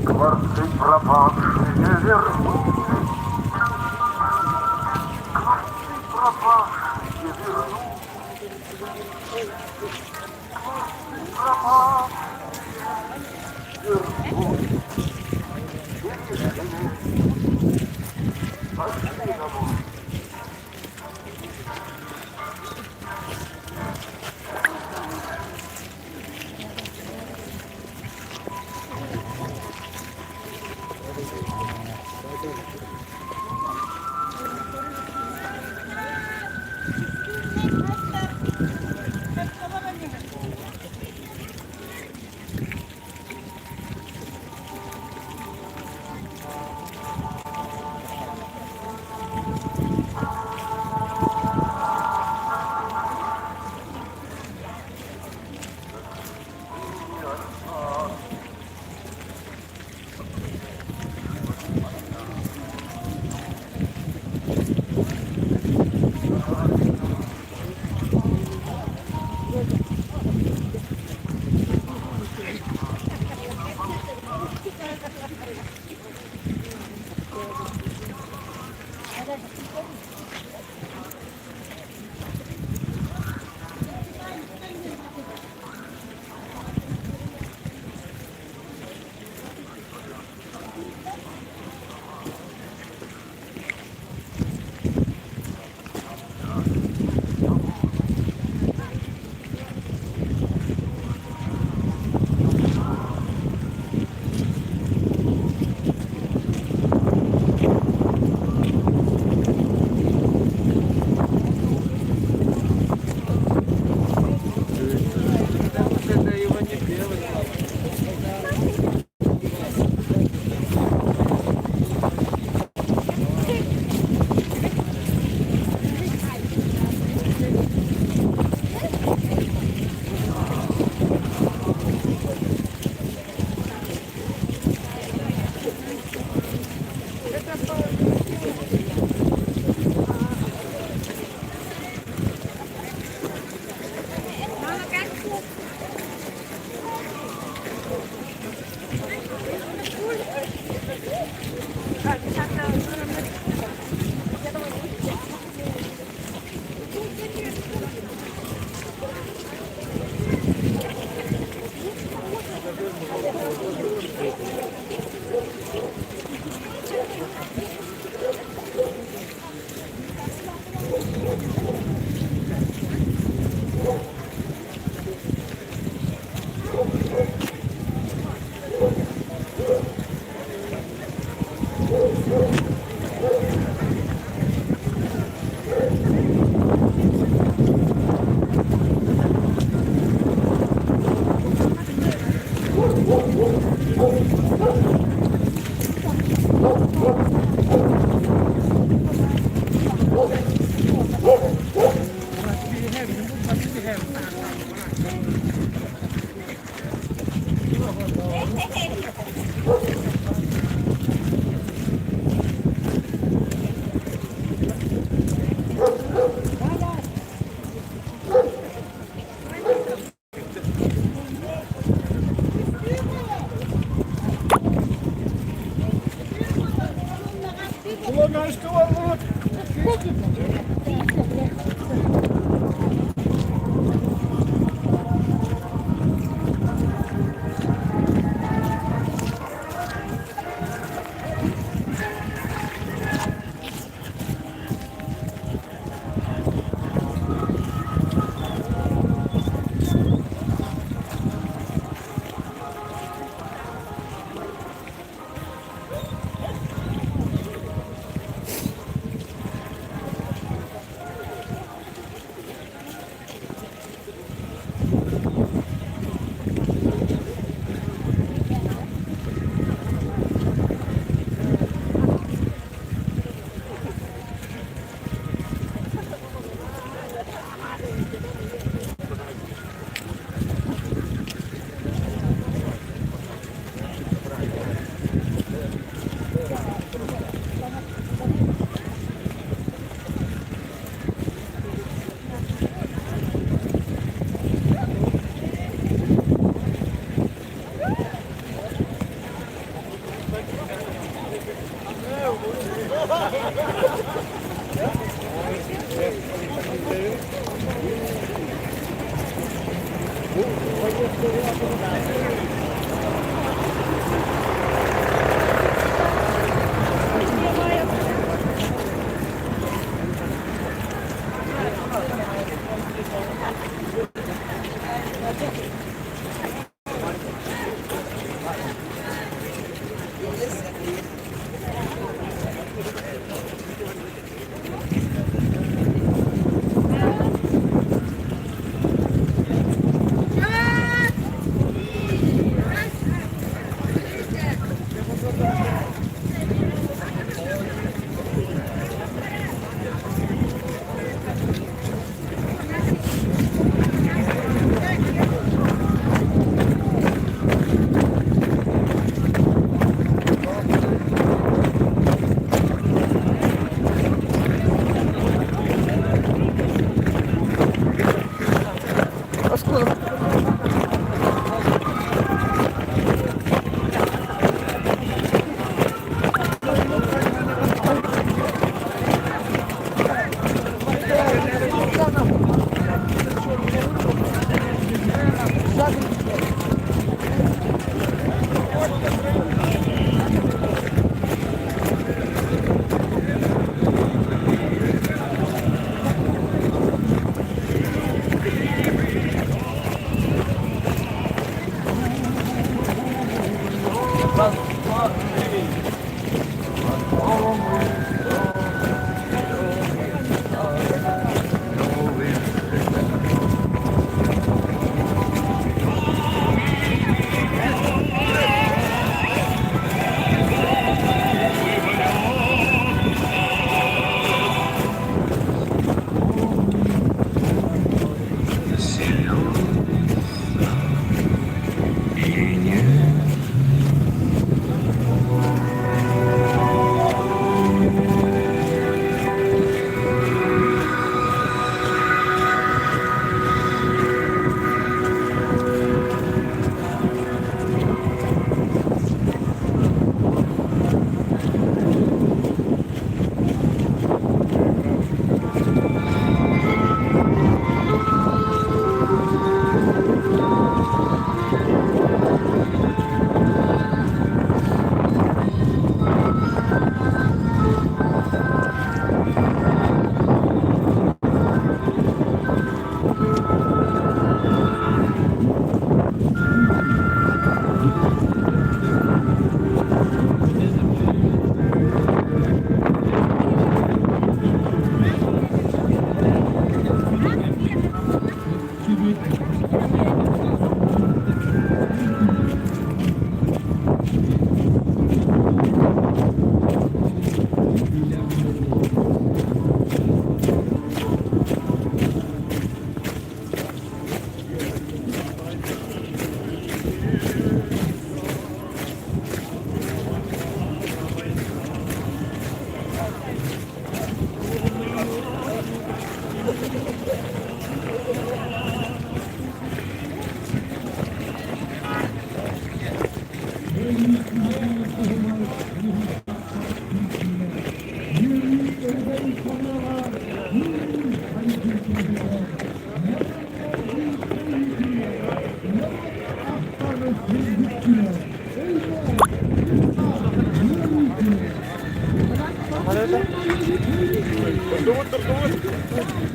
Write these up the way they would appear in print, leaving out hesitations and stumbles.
Скворцы пропавшие вернулись, Скворцы пропавшие вернулись, Скворцы пропавшие вернулись. Перешли, пошли домой.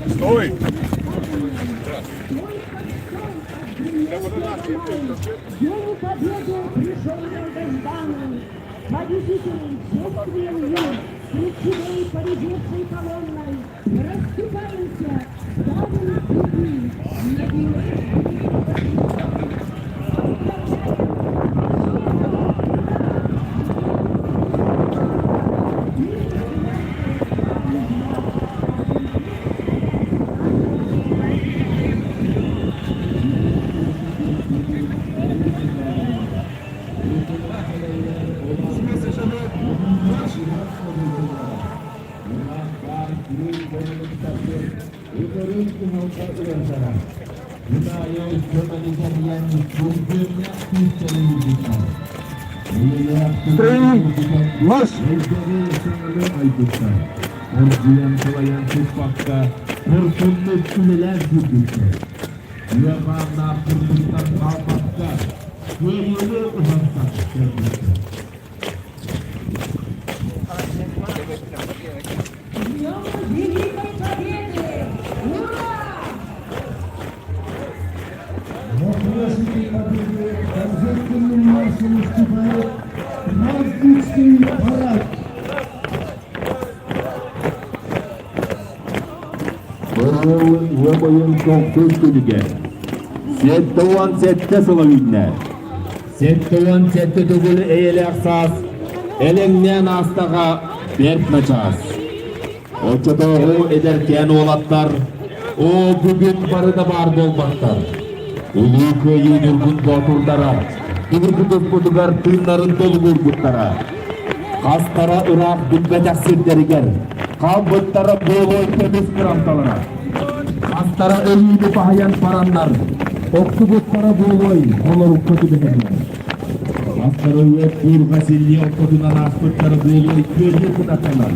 Стой! День Победы пришел долгожданный. Победителей чествуем мы, пред победившей колонной. Расступаемся, ставим цветы на Три, марш! Днем Великой Победы! Ура! На площади Победы торжественным маршем выступает праздничный парад. Бырыл ыам тохтус күнүгэр 77 сыла үүннэ. 77 төгүл эйэлээх саас элэҥнээн аастаҕа бэрт начаас. Оччотооҕу эдэркээн уолаттар оо бүгүн бары да баар буолбаттар. Улуу Кыайыы ньургун боотурдара былыргы тыыннарын толугурбуттара. Хастара ыраах билбэтэх сирдэригэр хаалбыттара буолуой көмүс кырамталара. Хастара өлүүнү баһыйан бараннар, охсубуттара буолуой холорукка түбэһэннэр. Хастара уот буурҕа силлиэ ортотунан ааспыттара буолуой күөлү кынаттанан.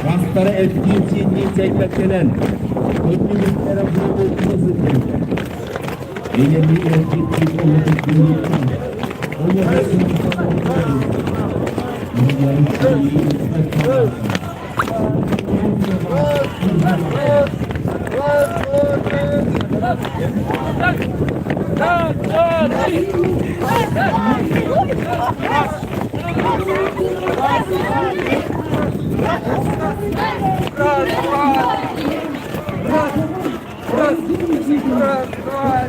Хастара эттиин-сиинниин сэймэктэнэн, көнньүбүттэрэ буолуой тыа сирдэригэр. Эйэни эргиппит олоҕу күнүттэн, олоҕу На площади Победы торжественным маршем выступает праздничный парад. Раз,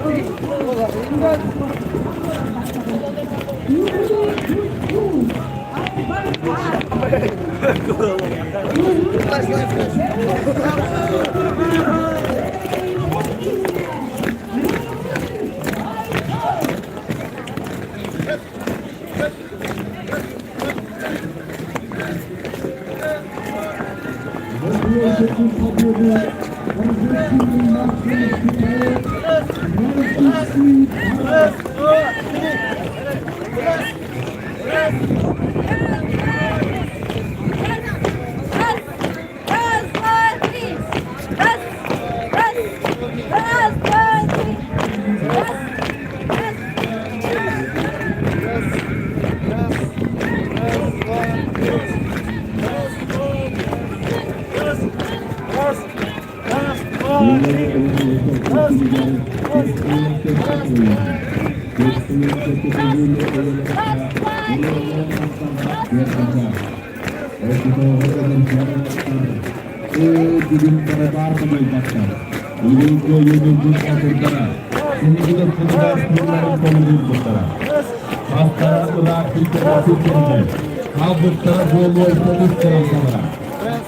раз, два, три! Раз, раз, раз, два, три! Раз,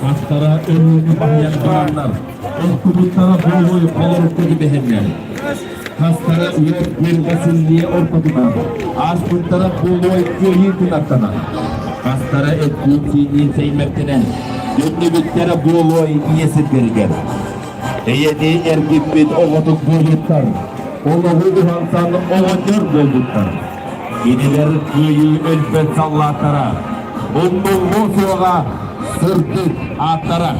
Хастара өлүүнү баһыйан бараннар, охтубуттара буолуой холорукка түбэһэннэр. Хастара уот буурҕа силлиэ ортотунан, ааспыттара буолуой кыайыы кынаттанан. Хастара эттиин-сиинниин сэймэктэнэн, Төннүбүттэрэ буолуой ийэ сирдэригэр. Эйэни эргиппит оҕотук буолбуттар, олоҕу уһансан оҕонньор буолбуттар. Кинилэр кыайыы өлбөт саллааттара, умнуллуо суоҕа сырдык ааттара.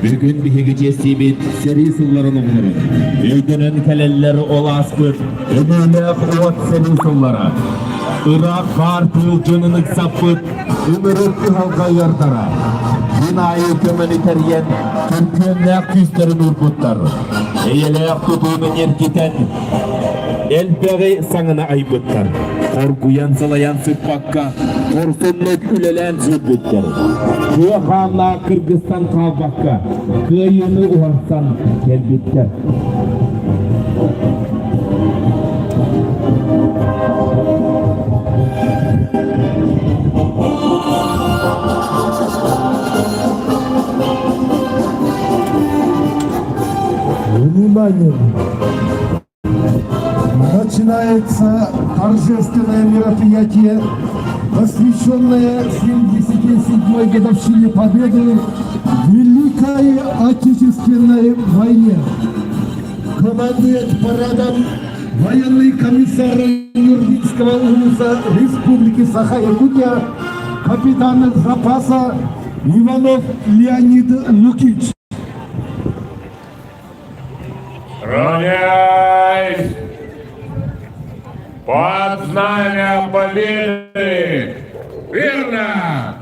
Бүгүн биһиги чиэстиибит сэрии сылларын оҕолорун. Өйдөнөн кэлэллэр ол ааспыт өлүүлээх уот сэрии сыллара. Ыраах баар тыыл дьонун ыксаппыт ынырык кыһалҕа ыардара. Күн аайы көмөнү тэрийэн, түркүөннээх күүстэрин уурбуттар. Эйэлээх тутууну ньиргитэн, элбэҕи саҥаны айбыттар. Хоргуйан сылайан сыппакка, хорсуннук үлэлээн сүүрбүттэр. Кыа хааннаах кыргыстан хаалбакка, кыайыыны уһансан кэлбиттэр. Внимание! Начинается торжественное мероприятие, посвященное 77-й годовщине Победы в Великой Отечественной войне. Командует парадом военный комиссар Нюрбинского улуса Республики Саха-Якутия, капитан запаса Иванов Леонид Лукич. Равняйсь! Под знамя победы! Верно!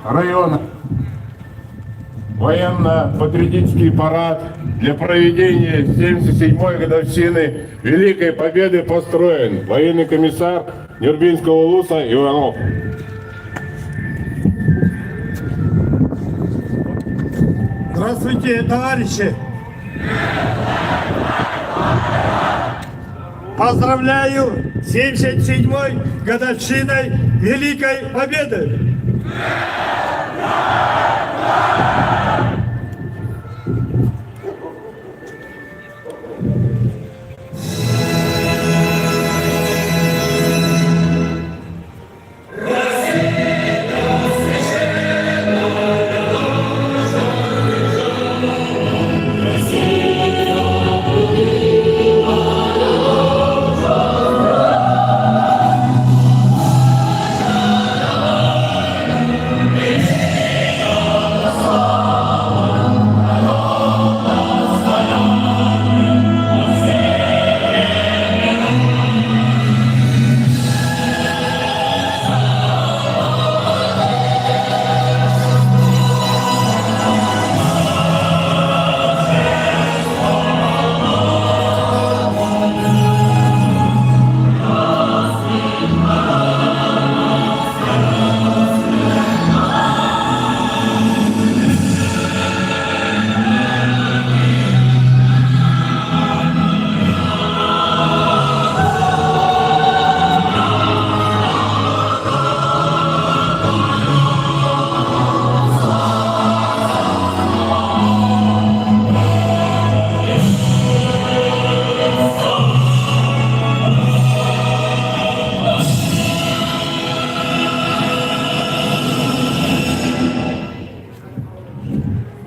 Района. Военно-патриотический парад для проведения 77-й годовщины Великой Победы построен. Военный комиссар Нюрбинского улуса Иванов. Здравствуйте, товарищи! Поздравляю с 77-й годовщиной Великой Победы!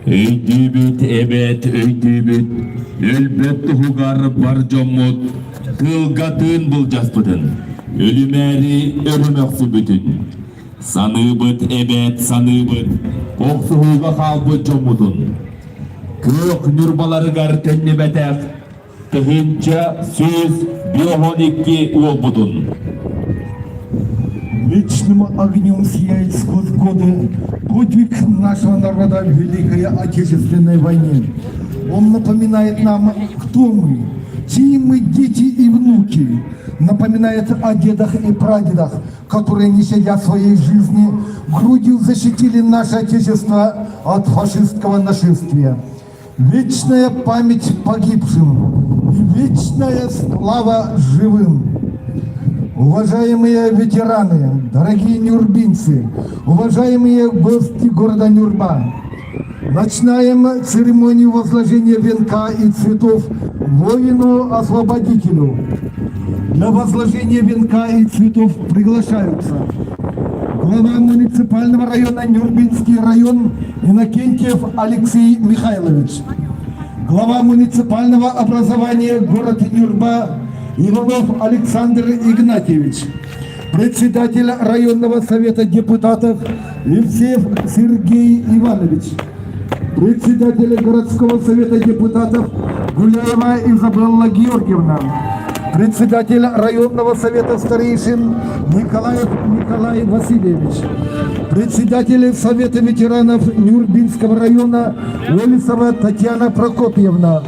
Өйдүүбүт, эбээт, өйдүүбүт, өлбөт туһугар бар дьоммут тыылга тыын былдьаспытын, өлүмээри өрүмөхсүбүтүн. Саныыбыт, эбээт, саныыбыт, охсуһууга хаалбыт дьоммутун. Күөх Ньурбаларыгар төннүбэтэх 1152 уолбутун. Вечным огнем сияет сквозь годы подвиг нашего народа в Великой Отечественной войне. Он напоминает нам, кто мы, чьи мы дети и внуки, напоминает о дедах и прадедах, которые, не щадя своей жизни, грудью защитили наше Отечество от фашистского нашествия. Вечная память погибшим и вечная слава живым. Уважаемые ветераны, дорогие нюрбинцы, уважаемые гости города Нюрба, начинаем церемонию возложения венка и цветов воину-освободителю. Для возложения венка и цветов приглашаются глава муниципального района Нюрбинский район Иннокентьев Алексей Михайлович, глава муниципального образования город Нюрба Иванов Александр Игнатьевич, председатель районного совета депутатов Евсеев Сергей Иванович, председатель городского совета депутатов Гуляева Изабелла Георгиевна, председатель районного совета старейшин Николаев Николай Васильевич, председатель совета ветеранов Нюрбинского района Олесова Татьяна Прокопьевна,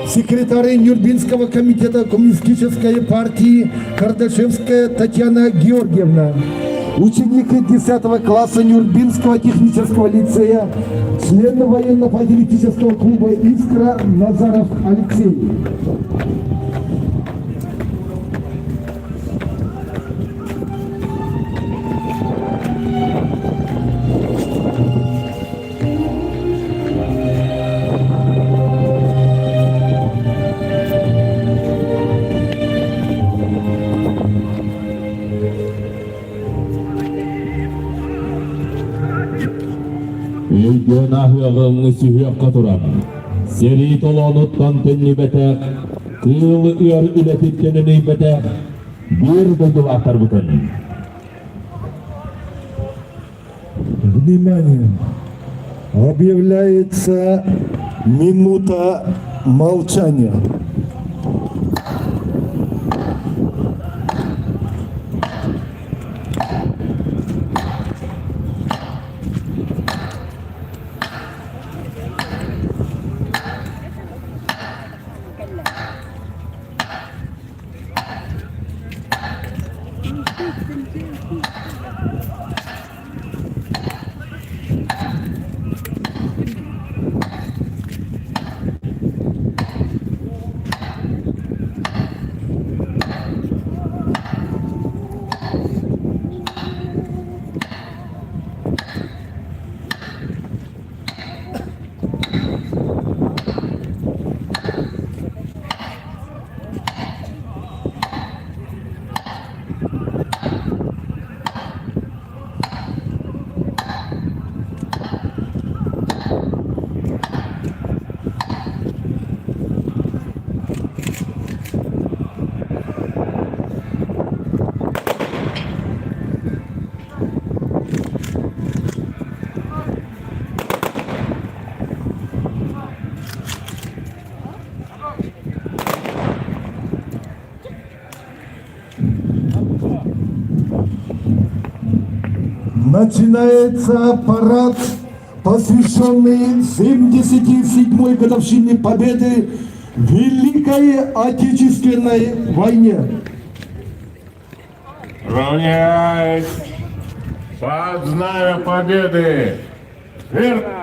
секретарь Нюрбинского комитета Коммунистической партии Кардашевская Татьяна Георгиевна, ученик 10 класса Нюрбинского технического лицея, член военно-патриотического клуба «Искра» Назаров Алексей. Өйдөөн аһыаҕыҥ сүһүөххэ туран, сэрии толоонуттан төннүбэтэх, тыыл ыар үлэтиттэн өнүйбэтэх биир дойдулаахтарбытын. Внимание! Объявляется минута молчания. Начинается парад, посвященный 77-й годовщине Победы в Великой Отечественной войне. Равняйсь! Под знамя Победы! Верно!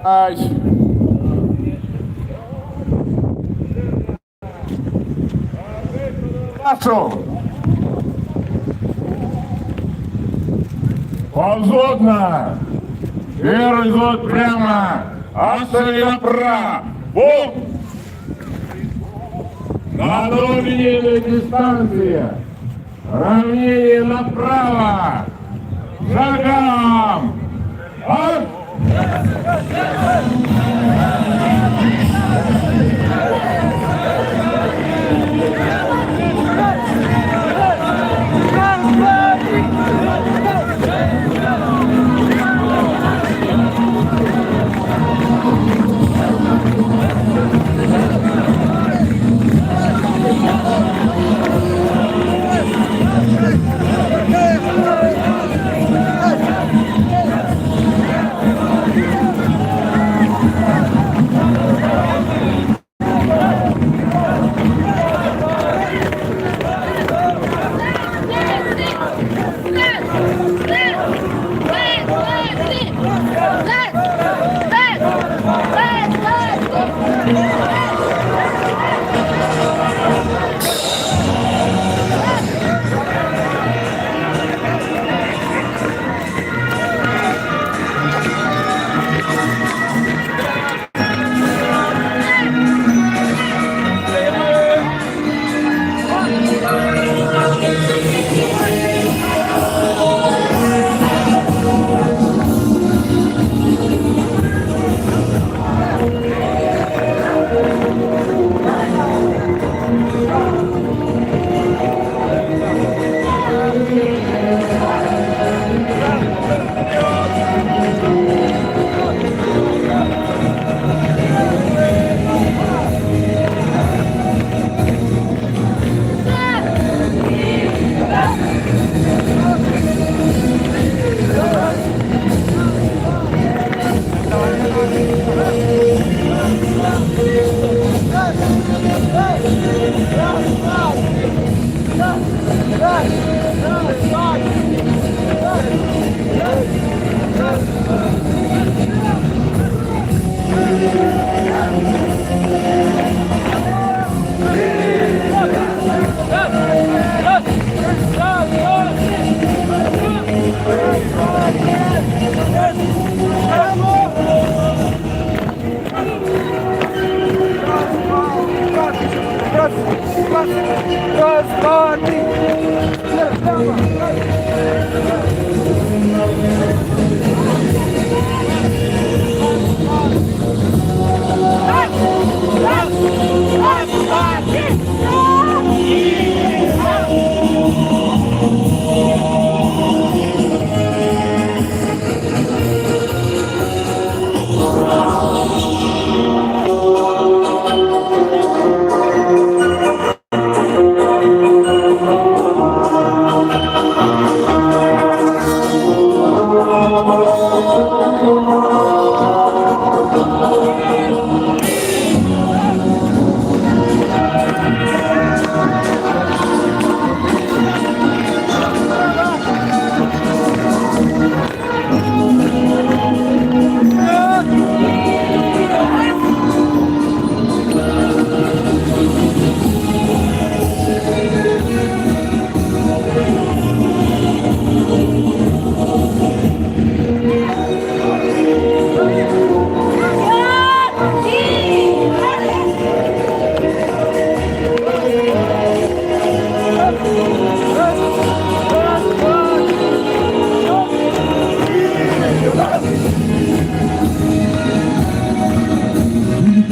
Ай. Нашу! Повзотно! Первый взвод прямо! Остальные направо! Бум! На одной дистанции! Равнение направо! Шагом! Марш!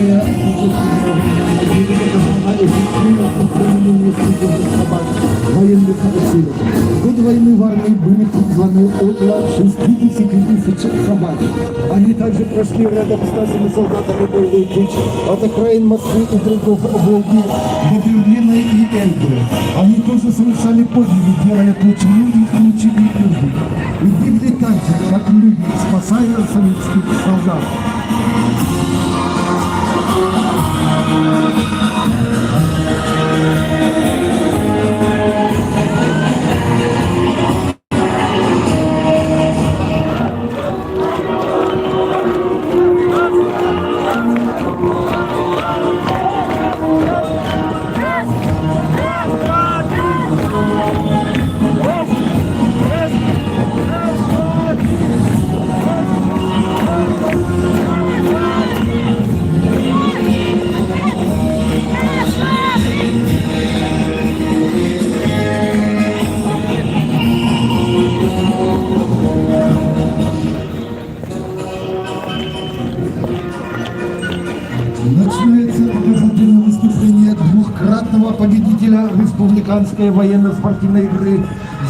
Великая Отечественная война на деле показала эффективность применения служебных собак в военных целях. В годы войны в армии были призваны около 60 тысяч собак. Они также прошли рядом с нашими солдатами боевой путь от окраин Москвы и берегов Волги до Берлина и Эльбы. Они тоже совершали подвиги, делая то, чему их учили люди. И гибли так же, как люди, спасая советских солдат. Начинается показательное выступление двухкратного победителя республиканской военно-спортивной игры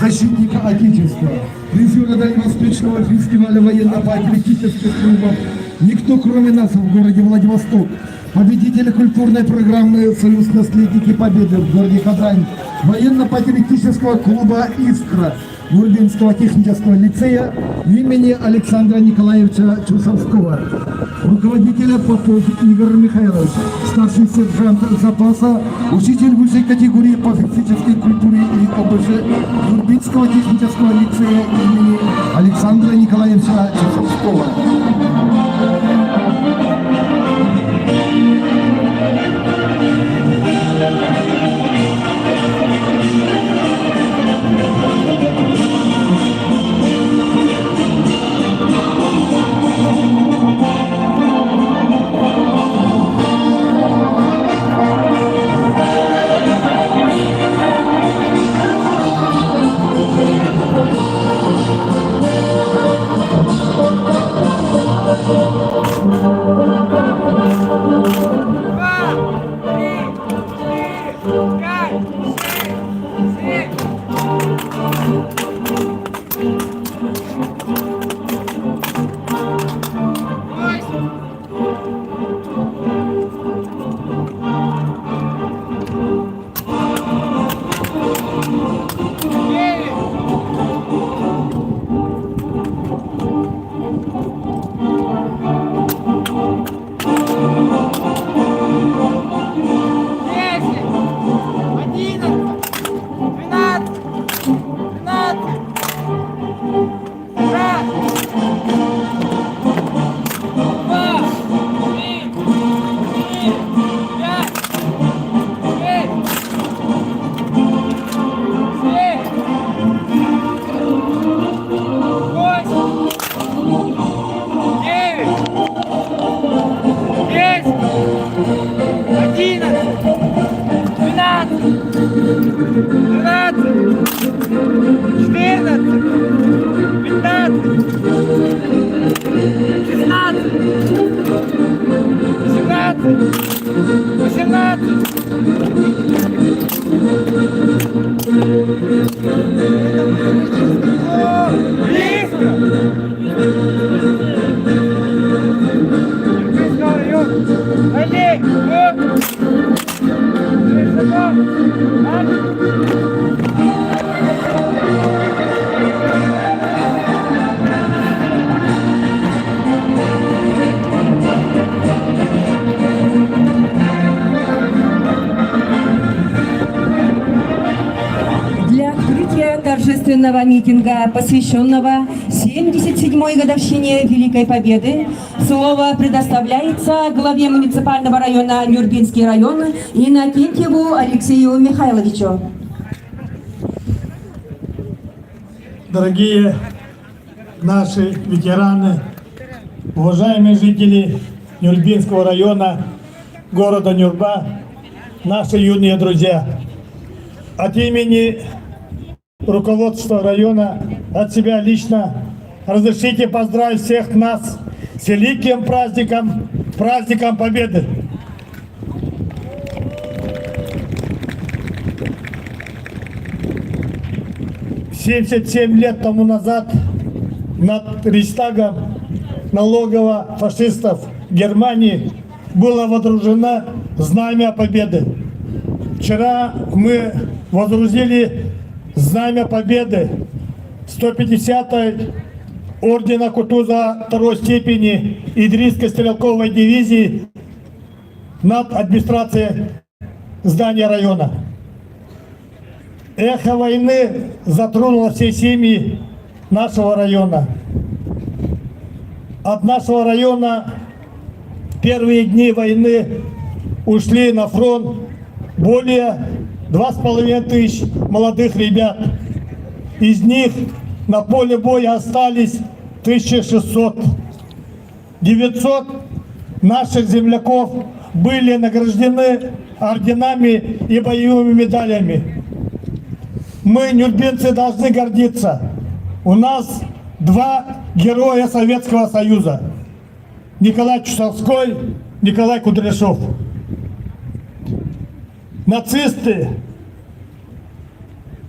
«Защитника Отечества», призера Дальневосточного фестиваля военно-патриотических клубов «Никто кроме нас» в городе Владивосток, победителя культурной программы «Союз наследники Победы» в городе Казань, военно-патриотического клуба «Искра» Нюрбинского технического лицея имени Александра Николаевича Чусовского, руководителя Попов Игорь Михайлович, старший сержант запаса, учитель высшей категории по физической культуре и ОБЖ Нюрбинского технического лицея имени Александра Николаевича Чусовского. Для открытия торжественного митинга, посвященного 77-й годовщине Великой Победы, слово предоставляется главе муниципального района Нюрбинский район Иннокентьеву Алексею Михайловичу. Дорогие наши ветераны, уважаемые жители Нюрбинского района, города Нюрба, наши юные друзья. От имени руководства района, от себя лично разрешите поздравить всех нас с великим праздником, праздником Победы. 77 лет тому назад над Рейхстагом налогово фашистов Германии было водружено Знамя Победы. Вчера мы водрузили Знамя Победы 150-й ордена Кутуза второй степени Идрийской стрелковой дивизии над администрацией здания района. Эхо войны затронуло все семьи нашего района. От нашего района первые дни войны ушли на фронт более 2500 молодых ребят. Из них на поле боя остались 1600. 900 наших земляков были награждены орденами и боевыми медалями. Мы, нюрбинцы, должны гордиться. У нас два героя Советского Союза. Николай Чусовской, Николай Кудряшов. Нацисты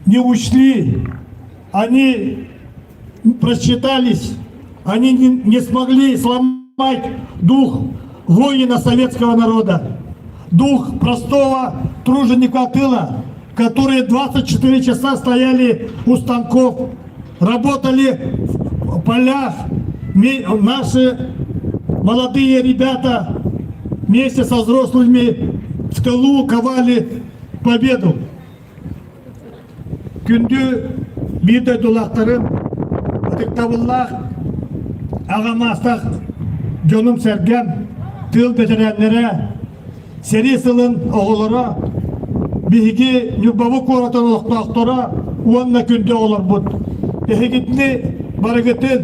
не ушли, они просчитались, они не, не смогли сломать дух воина советского народа, дух простого труженика тыла, которые 24 часа стояли у станков, работали в полях. Наши молодые ребята вместе со взрослыми в тылу ковали победу. Күндү биир дойдулаахтарым, ытыктабыллаах аҕам саастаах дьонум-сэргэм, тыыл бэтэрээннэрэ, сэрии сылын оҕолоро, биһиги Ньурбабыт куоратын олохтоохторо уонна күндү оҕолорбут. Эһигитини барыгытын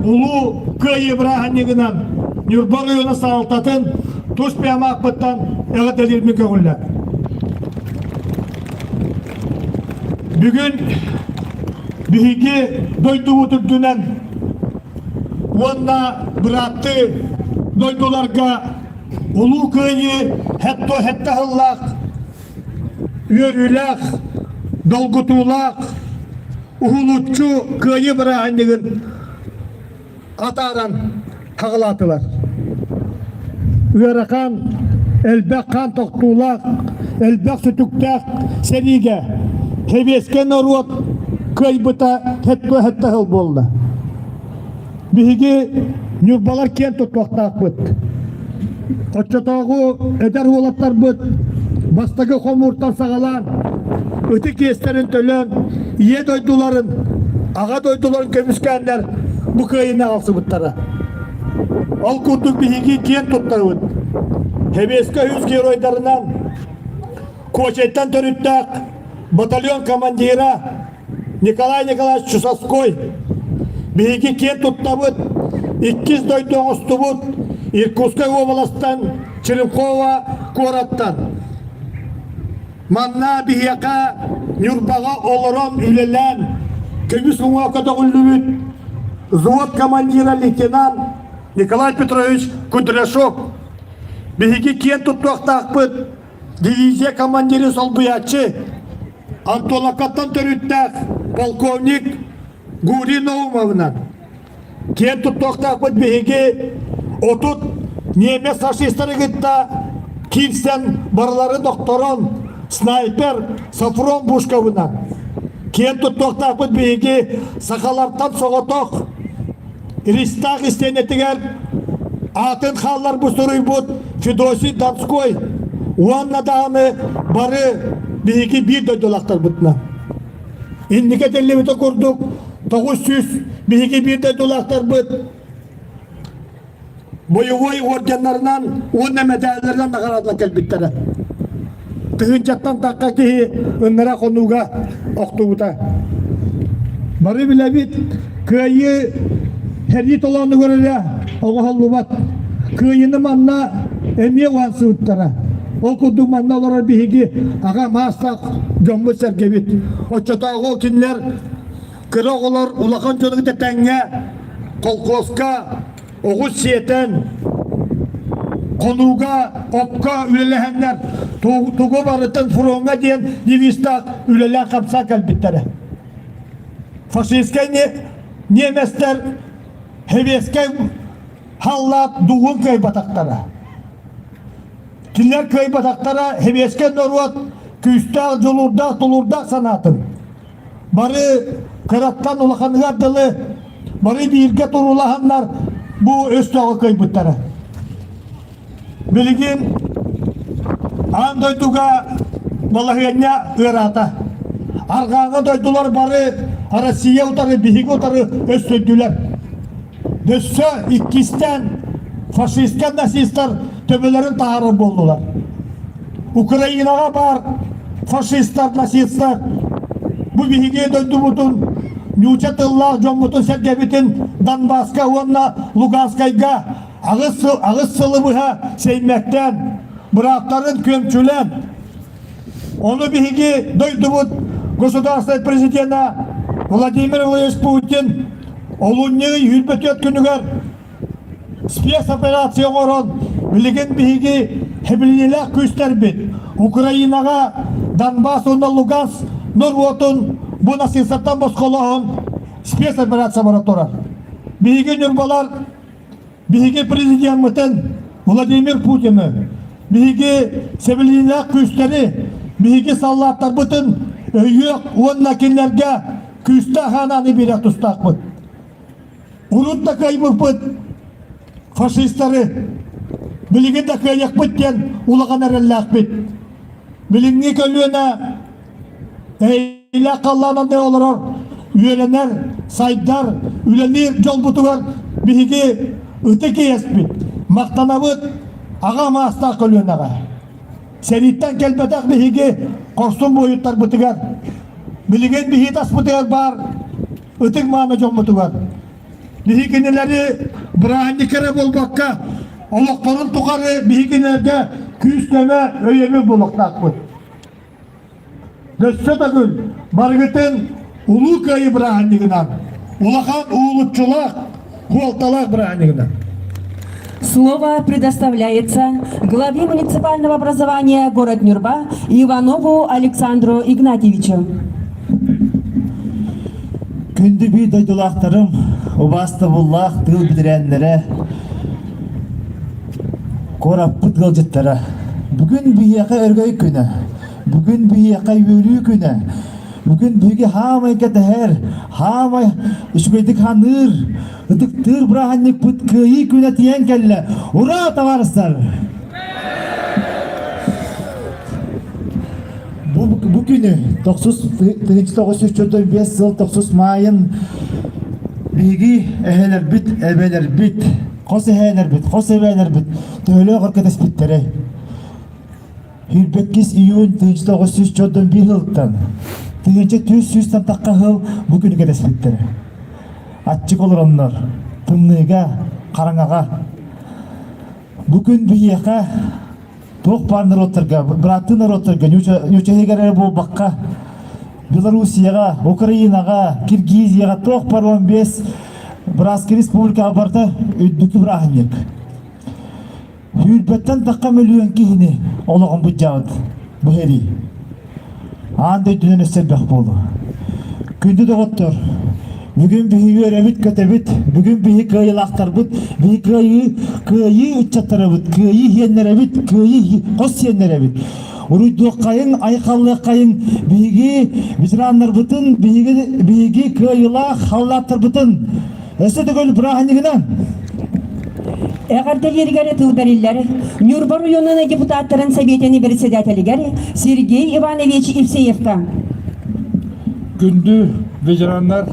Улуу Кыайыы бырааһынньыгынан Ньурба оройуона салалтатын тус бэйэм эҕэрдэлиирбин көҥүллэр. Бүгүн биһиги дойдубут үрдүнэн уонна бырааттыы дойдуларга Улуу Кыайыы хэтто-хэтте сыллаах үөрүүлээх, долгутуулаах уһулуччу Кыайыы бырааһынньыгын атааран хаҕылаатылар. Ыарахан, элбэх хаан тохтуулаах, элбэх сүтүктээх сэриигэ сэбиэскэй норуот кыайбыта хэттэ сыл буолла. Биһиги ньурбалар киэн туттуохтаахпыт. Оччотооҕу эдэр уолаттарбыт бастакы хомууртан саҕалаан ытык иэстэрин төлөөн ийэ дойдуларын, аҕа дойдуларын көмүскээннэр бу кыайыыны аҕалсыбыттара. Ол курдук биһиги киэн туттабыт. Сэбиэскэй үс геройдарынан Куочайтан төрүттээх батальон командира Николай Николаевич Чусовской биһиги киэн туттабыт, иккис дойду оҥостубут Иркутскай уобаластан Черемхово куораттан. Манна биһиэхэ Ньурбаҕа олорон үлэлээн көмүс уҥуох көтөҕүллүбүт взвод командира лейтенант Николай Петрович Кудряшов биһиги киэн туттуохтаахпыт дивизия командирын солбуйааччы Антоновкаттан төрүттээх полковник Гурий Наумовынан киэн туттуохтаахпыт биһиги 30 немец фашистары кытта киирсэн барыларын охторон снайпер Сафрон Бушковынан киэн туттуохтаахпыт биһиги сахалартан соҕотох Ристаах истиэнэтигэр аатын хаалларбыт суруйбут Федосий Донской уонна даҕаны бары биһиги биир дойдулаахтарбытынан. Инники этиллибитэ курдук 900 биһиги биир дойдулаахтарбыт бойобуой орденнарынан уонна мэдээллэринэн наҕараадалар кэлбиттэрэ. Тыһыынчаттан тахха киһи ыннара хонууга охтубута. Бары билэбит, кыайыы сэрии толоонугар эрэ оҥоһуллубат. Кыайыыны манна эмиэ уһансыбыттара. Ол курдук манна олорор биһиги аҕа маастаах дьоммут-сэргэбит. Оччотооҕу кинилэр кыра оҕолор улахан дьону кытта тэҥҥэ колхозка оҕус сиэтэн, хонууга, окко үлэлэһэннэр тугу барытын фроҥҥа диэн девизтаах үлэлээн-хамсаан кэлбиттэрэ. Фашистскай немецтэр Сэбиэскэй халлаат дугун кыайбатахтара. Кинилэр кыайбатахтара сэбиэскэй норуот күүстээх, дьулуурдаах, тулуурдаах санаатын. Бары кыраттан улаханыгар дылы бары бииргэ туруулаһаннар бу өстөөҕү кыайбыттара. Билигин аан дойдуга балаһыанньа ыараата. Арҕааҥы дойдулар бары Россия утары, биһиги утары өстөйдүлэр. Өссө иккистээн фашистка нацистар төбөлөрүн таһаарар буоллулар. Украинаҕа баар фашистар, нацистар бу биһиги дойдубутун ньууча тыллаах дьоммутун сэргэбитин Донбасска уонна Луганскайга аҕыс сылы быһа сэймэктээн, бырааттарын күөмчүлээн, ону биһиги дойдубут государственный президена Владимир Владимирович Путин олунньу ый 24 күнүгэр спецоперация оҥорон, билигин биһиги хэбилиилээх күүстэрбит Украинаҕа Донбасс уонна Луганск норуотун бу нацистартан босхолооһун спецоперация бара турар. Биһиги ньурбалар Биһиги президеммытын Владимир Путины, биһиги сэбилиилээх күүстэри, биһиги саллааттарбытын өйүөх уонна кинилэргэ күүстээх анааны биэриэх тустаахпыт. Урут да кыайбыппыт фашистары, билигин да кыайыахпыт диэн улахан эрэллээхпит. Билиҥҥи көлүөнэ Эйэлээх халлаан анныгар олорор, үөрэнэр, сайдар, үлэлиир дьолбутугар биһиги ытык иэспит, махтанабыт аҕа маастаах көлүөнэҕэ. Сэрииттэн кэлбэтэх биһиги хорсун буойуттарбытыгар, билигин биһи таспытыгар баар ытык мааны дьоммутугар биһи кинилэри бырааһынньык эрэ буолбакка, олохторун тухары биһи кинилэргэ күүс-көмө, өйөбүл буолуохтаахпыт. Өссө төгүл барыгытын Улуу Кыайыы бырааһынньыгынан, улахан уһулуччулаах, суолталаах бырааһынньыгынан. Слово предоставляется главе муниципального образования город Нюрба Иванову Александру Игнатьевичу. Күндү бии дойдулаахтарым, убаастабыллаах тыыл бэтэрээннэрэ, Куораппыт ыалдьыттара, бүгүн биһиэхэ өрөгөй күнэ, бүгүн биһиэхэ үөрүү күнэ, бүгүн биһиги хаамай кэтэһэр, хаамай үчүгэйдик ханыыр, ытыктыыр бырааһынньыкпыт Кыайыы күнэ тиийэн кэллэ. Ура, табаарыстар! Бу, бу күнү 1945 сыл тохсус маайын биһиги эһэлэрбит, эбэлэрбит, хос эһээлэрбит, хос эбээлэрбит төһөлөөх өр кэтэспиттэрэй? 22 июнь 1941 сылтан 1400 тахха сыл бу күнү кэтэспиттэрэ. Аччык олороннор, тымныыга, хараҥаҕа. Бу күн биһиэхэ туох баар норуоттарга, бырааттыы норуоттарга, ньууча иһигэр эрэ буолбакка, Белоруссияҕа, Украинаҕа, Киргизияҕа туох бар 15 Братскай республикаҕа барыта үрдүкү бырааһынньык. Сүүрбэттэн тахха мөлүйүөн киһини олоҕун былдьаабыт бу сэрии. Аан дойдунан өссө элбэх буолуо. Күндү доҕоттор, бүгүн биһиги үөрэбит-көтөбүт, бүгүн биһи кыайыылаахтарбыт, биһи кыайыы, кыайыы ыччаттарабыт, кыайыы сиэннэрэбит, кыайыы хос сиэннэрэбит. Уруйдуоххайыҥ, айхаллыаххайыҥ биһиги ветераннарбытын, биһиги, биһиги кыайыылаах халлааттарбытын Өссө төгүл бырааһынньыгынан! Эҕэрдэлииригэр тыл бэриллэр Ньурба оройуонун депутаттарын Сэбиэтин председателигэр Сергей Иванович Евсеевка. Күндү ветераннар,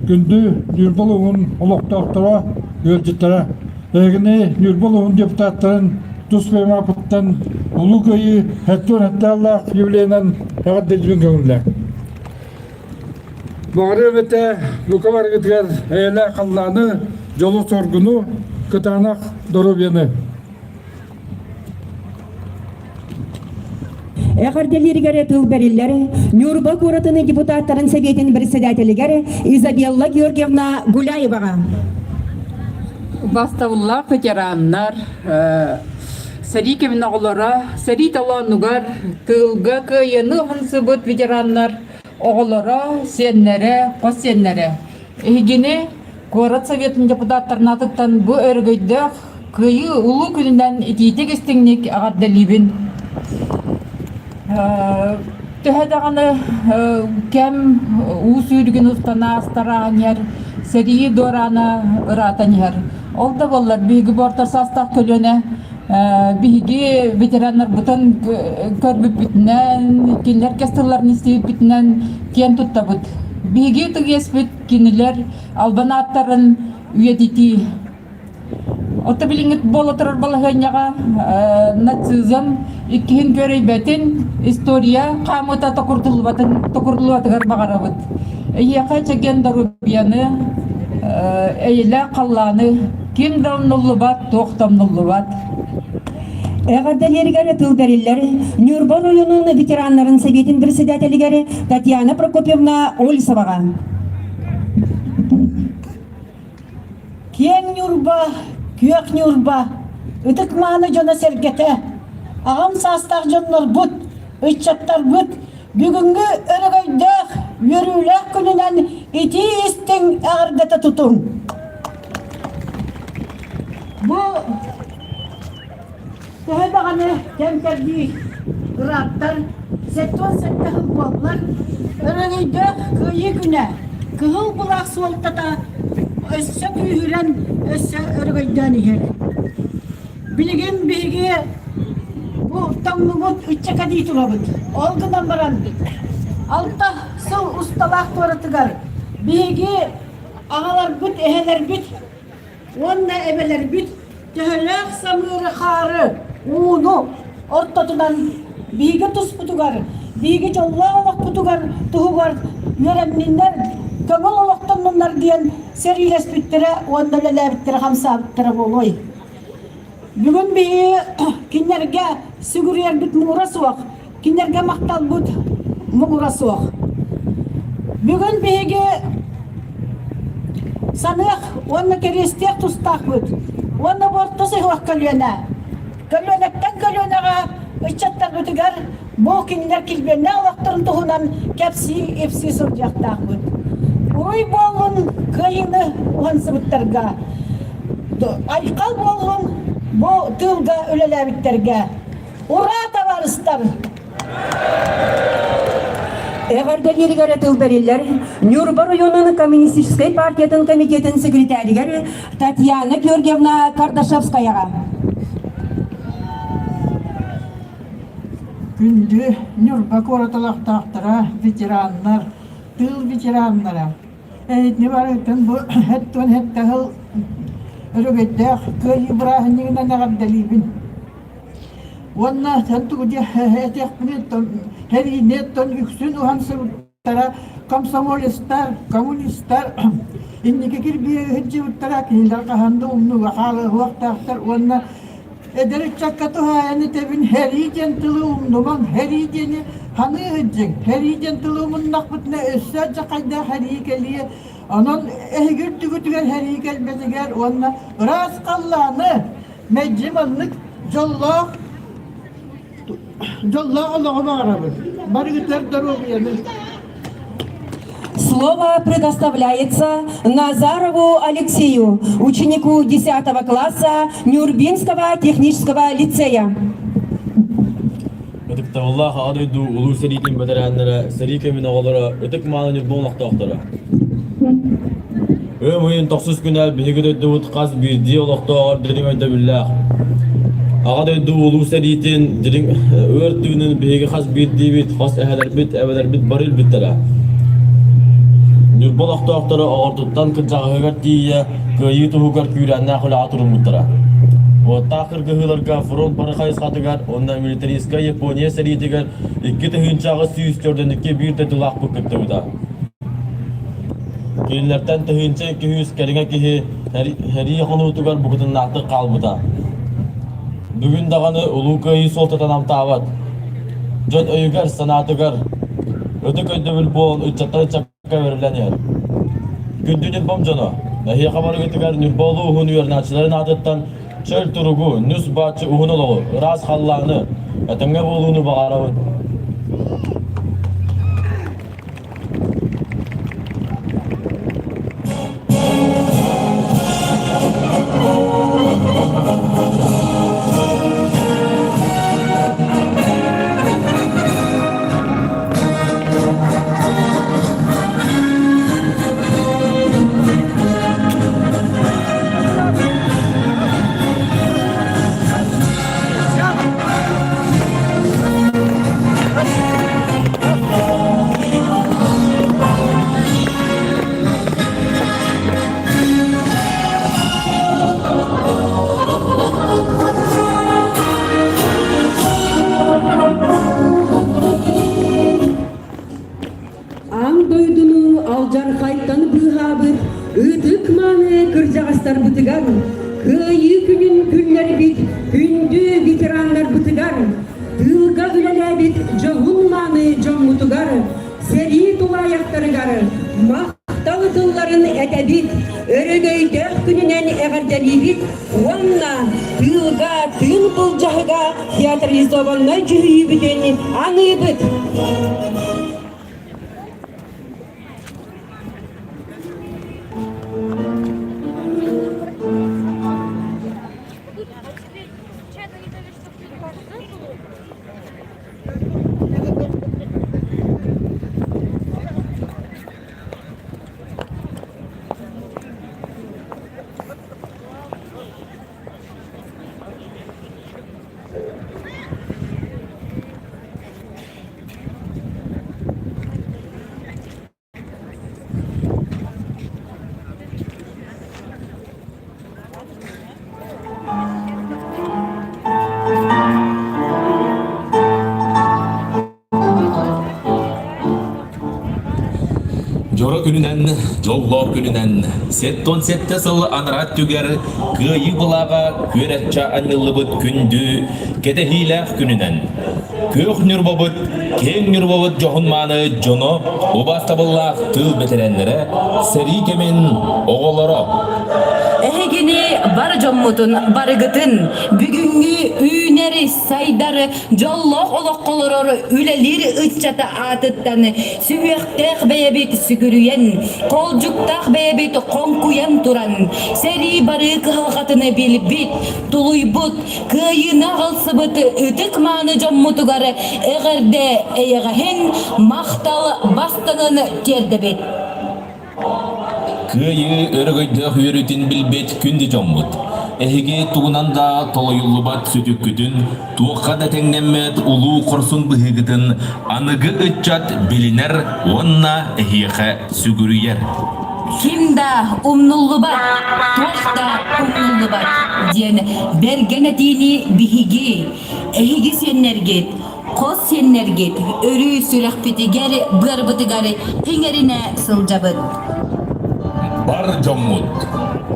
күндү Ньурба улууһун олохтоохторо, ыалдьыттара, эһигини Ньурба улууһун депутаттарын тус бэйэм Улуу Кыайыы 77 юбилейынан эҕэрдэлиибин көҥүллээх. Баҕарыам этэ, бука барыгытыгар эйэлээх халлааны, дьолу-соргуну, кытаанах доруобуйаны. Эҕэрдэлииригэр тыл бэриллэр Ньурба куоратын депутаттарын Сэбиэтин председателигэр Изабелла Георгиевна Гуляеваҕа. Бастабыллаах ветераннар, сэрии кэмин оҕолоро, сэрии толоонугар тыылга кыайыыны уһансыбыт ветераннар. оҕолоро, сиэннэрэ, хос сиэннэрэ. Эһигини куорат советын депутаттарын аатыттан бу өрөгөйдөөх Кыайыы улуу күнүнэн итиитик истиҥник эҕэрдэлиибин. Төһө даҕаны кэм уу сүүрүгүн устан аастараан иһэр, сэрии дуораана ыраатан иһэр. Ол да буоллар биһиги бу орто саастаах көлүөнэ биһиги ветераннарбытын көрбүппүтүнэн, кинилэр кэс тылларын истибиппитинэн киэн туттабыт. Биһиги ытык иэспит кинилэр албан ааттарын үйэтитии. Ото билиҥҥи буола турар балаһыанньаҕа нацизм иккиһин күөрэйбэтин, история хаамыыта токурдуллубатын токурдуллубатыгар баҕарабыт. Эйиэхэ чэгиэн доруобуйаны, эйэлээх халлааны ким да умнуллубат, туох да умнуллубат. Эҕэрдэлиэригэр тыл бэриллэр Ньурба оройуонун ветераннарын сэбиэтин председателигэр Татьяна Прокопьевна Ольсоваҕа. Киэҥ Ньурба, күөх Ньурба, ытык-мааны дьоно-сэргэтэ, аҕам саастаах дьоннорбут, ыччаттарбыт бүгүҥҥү өрөгөйдөөх, үөрүүлээх күнүнэн итии-истиҥ эҕэрдэтэ тутуҥ! Бу Төһө даҕаны кэм-кэрдии ырааттар, 77 сыл буоллар, өрөгөйдөөх Кыайыы күнэ кыһыл былаах суолтата өссө күүһүрэн, өссө өрөгөйдөөн иһэр. Билигин биһиги бу тоҥнубут ыччака дии турабыт. Ол гынан баран, алта сыл усталаах туоратыгар биһиги аҕаларбыт, эһэлэрбит уонна эбэлэрбит төһөлөөх самыыры-хаары, ууну ортотунан биһиги туспутугар, биһиги дьоллоох олохпутугар туһугар үөрэнниннэр, көҥүл олохтоннуннар диэн сэриилэспиттэрэ уонна үлэлээбиттэрэ хамсаабыттара буолуой. Бүгүн биһиги кинилэргэ сүгүрүйэрбит муҥура суох, кинилэргэ махталбыт муҥура суох. Бүгүн биһиги саныах уонна кэриэстиэх тустаахпыт уонна бу орто сыһыах көлүөнэ көлүөнэттэн көлүөнэҕэ ыччаттарбытыгар бу кинилэр килбиэннээх олохторун туһунан кэпсии-ипсии сылдьыахтаахпыт. Уруй буоллун кыайыыны уһансыбыттарга, айхал буоллун бу тыылга үлэлээбиттэргэ. Ура, табаарыстар! Эҕэрдэлииригэр тыл бэриллэр Ньурба районун коммунистическай партиятын комитетын секретаригэр Татьяна Георгиевна Кардашевскаяҕа. Күндү Ньурба куорат олохтоохторо, ветераннар, тыыл ветераннара, эһитини барытын бу хэттон хэттэ сыл өрөгөйдөөх Кыайыы бырааһынньыгынан эҕэрдэлиибин. Уонна эн тугу этиэхпиний сэриини оттон үксүн уһансыбыттара комсомолецтар, коммунистар инники кирбиигэ сылдьыбыттара кинилэр хаһан да умнууга хаалыахтаахтар уонна эдэр ыччакка туһаайан этэбин сэрии диэн тылы умнумаҥ, сэрии диэни саныы сылдьыҥ, сэрии диэн тылы умуннахпытына өссө алдьархайдаах сэрии кэлиэ, онон эһиги үрдүгүтүгэр сэрии кэлбэтигэр уонна ыраас халлааны Мэлдьи маннык дьоллоох дьоллоох олоҕу баҕарабын. Барыгытыгар доруобуйаны. Слово предоставляется Назарову Алексею, ученику 10 класса Нюрбинского технического лицея. Ытыктабыллаах Аҕа дойду Улуу сэриитин бэтэрээннэрэ, сэрии кэмин оҕолоро, ытык-мааны Ньурба олохтоохторо. Ыам ыйын тохсус күнэ биһиги дойдубут хас биирдии олохтооҕор дириҥ өйдөбүллээх. Аҕа дойду Улуу сэриитин дириҥ ыар тыынын биһиги хас биирдиибит, хос эһэлэрбит, эбэлэрбит бары билбиттэрэ. Ньурба олохтоохторо оҕортуттан кырдьаҕаһыгар тиийэ Кыайыы туһугар күүрээннээх үлэҕэ туруммуттара. Уоттаах кыргыһыыларга фронт бары хайысхатыгар уонна милитаристскай Япония сэриитигэр 2842 биир дойдулаахпыт кыттыбыта. Кинилэртэн 1200 кэриҥэ киһи сэрии хонуутугар букатыннаахтык хаалбыта. Бүгүн даҕаны Улуу Кыайыы суолтата намтаабат. Дьон өйүгэр-санаатыгар ытык өйдөбүл буолан ыччаттар ыччакка Көмөрүллэн иһэр. Күндү Ньурбам дьоно, эһиэхэ барыгытыгар Ньурба улууһун үөрэнээччилэрин аатыттан чөл туругу, нүс-бааччы уһун олоҕу, ыраас халлааны, этэҥҥэ буолууну баҕарабын. кырдьаҕастарбытыгар, Кыайыы күнүн күллэрбит күндү ветераннарбытыгар, тыылга үлэлээбит дьоһун-мааны дьоммутугар, сэрии тулаайахтарыгар махтал тылларын этэбит, өрөгөйдөөх күнүнэн эҕэрдэлиибит уонна тыылга тыын былдьаһыга театрализованнай дьүһүйүүбүтүн аныыбыт. Дьоро күнүнэн, дьоллоох күнүнэн, 77 сыл анараа өттүгэр Кыайыы былааҕа күөрэччэ анньыллыбыт күндү кэтэһиилээх күнүнэн Күөх Ньурбабыт, киэҥ Ньурбабыт дьоһун-мааны дьоно, убаастабыллаах тыыл бэтэрээннэрэ, сэрии кэмин оҕолоро. Эһигини бар дьоммутун барыгытын бүгүҥҥү үүнэр, сайдар, дьоллоох олоххо олорор үлэлиир ыччата аатыттан сүһүөхтээх бэйэбит сүгүрүйэн, холдьуктаах бэйэбит хоҥкуйан туран, сэрии барыы кыһалҕатын билбит, тулуйбут, кыайыыны аҕалсыбыт ытык-мааны дьоммутугар эҕэрдэ эйэҕэһин, махтал бастыҥын тиэрдэбит. Кыайыы өрөгөйдөөх үөрүүтүн билбит күндү дьоммут! Эһиги тугунан да толуйуллубат сүтүккүтүн, туохха да тэҥнэммэт улуу хорсун быһыыгытын аныгы ыччат билинэр уонна эһиэхэ сүгүрүйэр. Ким да умнуллубат, туох да умнуллубат диэн бэргэн этиини биһиги, эһиги сиэннэргит, хос сиэннэргит өрүү сүрэхпитигэр, быарбытыгар иҥэринэ сылдьабыт. Бар дьоммут,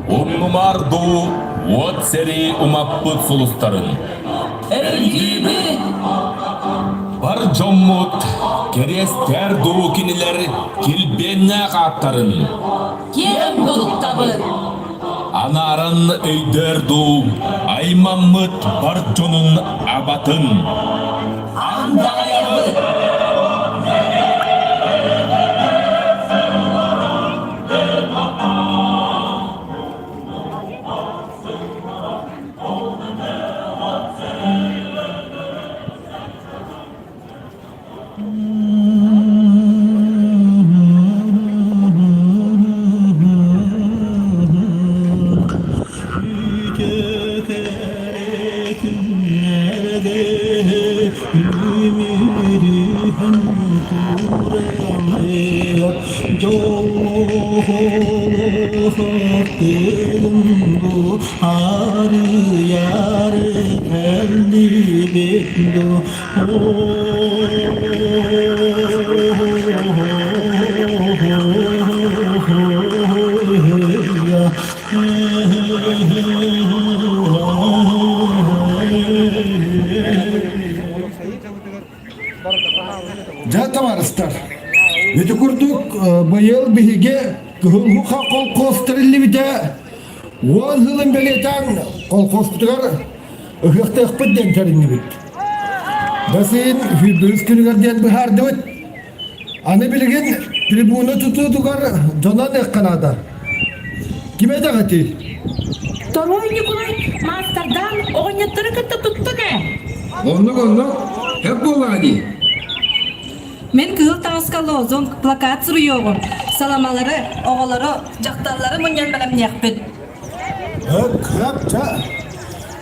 умнумаар дуу уот сэрии умаппыт сулустарын. Өйдүүбүт! Бар дьоммут, кэриэстээр дуу кинилэр килбиэннээх ааттарын. Киэн туттабыт! Анааран өйдөөр дуу, аймаммыт бар дьонун абатын. Андаҕайабыт! Дьэ, табаарыстар, ити курдук быйыл биһиги Кыһыл Һуха колхоз тэриллибитэ уон сылын бэлиэтээн колхозпутугар ыһыахтыахпыт диэн тэриннибит. Бассейн сүүрбэһис күнүгэр диэн быһаардыбыт. Аны билигин трибуна тутуутугар дьонон ыахха наада. Ким этэҕитий? Торуой Ньукулай маастардаан оҕонньоттору кытта туттуҥ ээ. Оннук оннук, сөп буоллаҕа дии. Мин кыһыл таҥаска лозунг, плакат суруйуоҕум. Саламалары, оҕолору, дьахталлары мунньан бэлэмниэхпит. Хөп, хөп, чэ.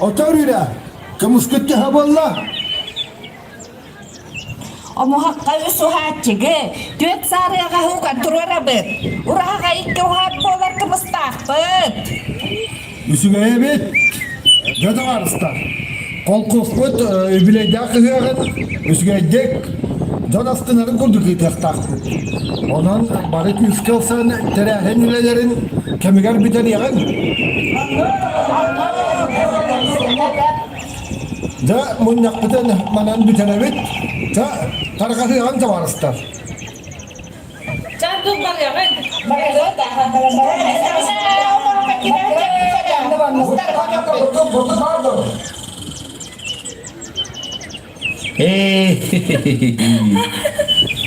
Отор үрэ, кымыскыт төһө буолла? Омуһахха үс уһааччыгы, түөрт саарыаҕа уган туруорабыт. Ураһаҕа икки уһаат буолар кымыстаахпыт. Үчүгэйэбит. Дьэ табаарыстар, холкуоспут үбүлүөйдээх ыһыаҕын үчүгэйдик. Дьон астынарын курдук ыытыахтаахпыт. Онон бары күүскэ ылсан тэрээһин үлэлэрин кэмигэр бүтэриэҕиҥ. Дьэ, мунньахпытын манан бүтэрэбит. Дьэ, тарҕаһыаҕыҥ табаарыстар. Чардыл барыаҕыҥ.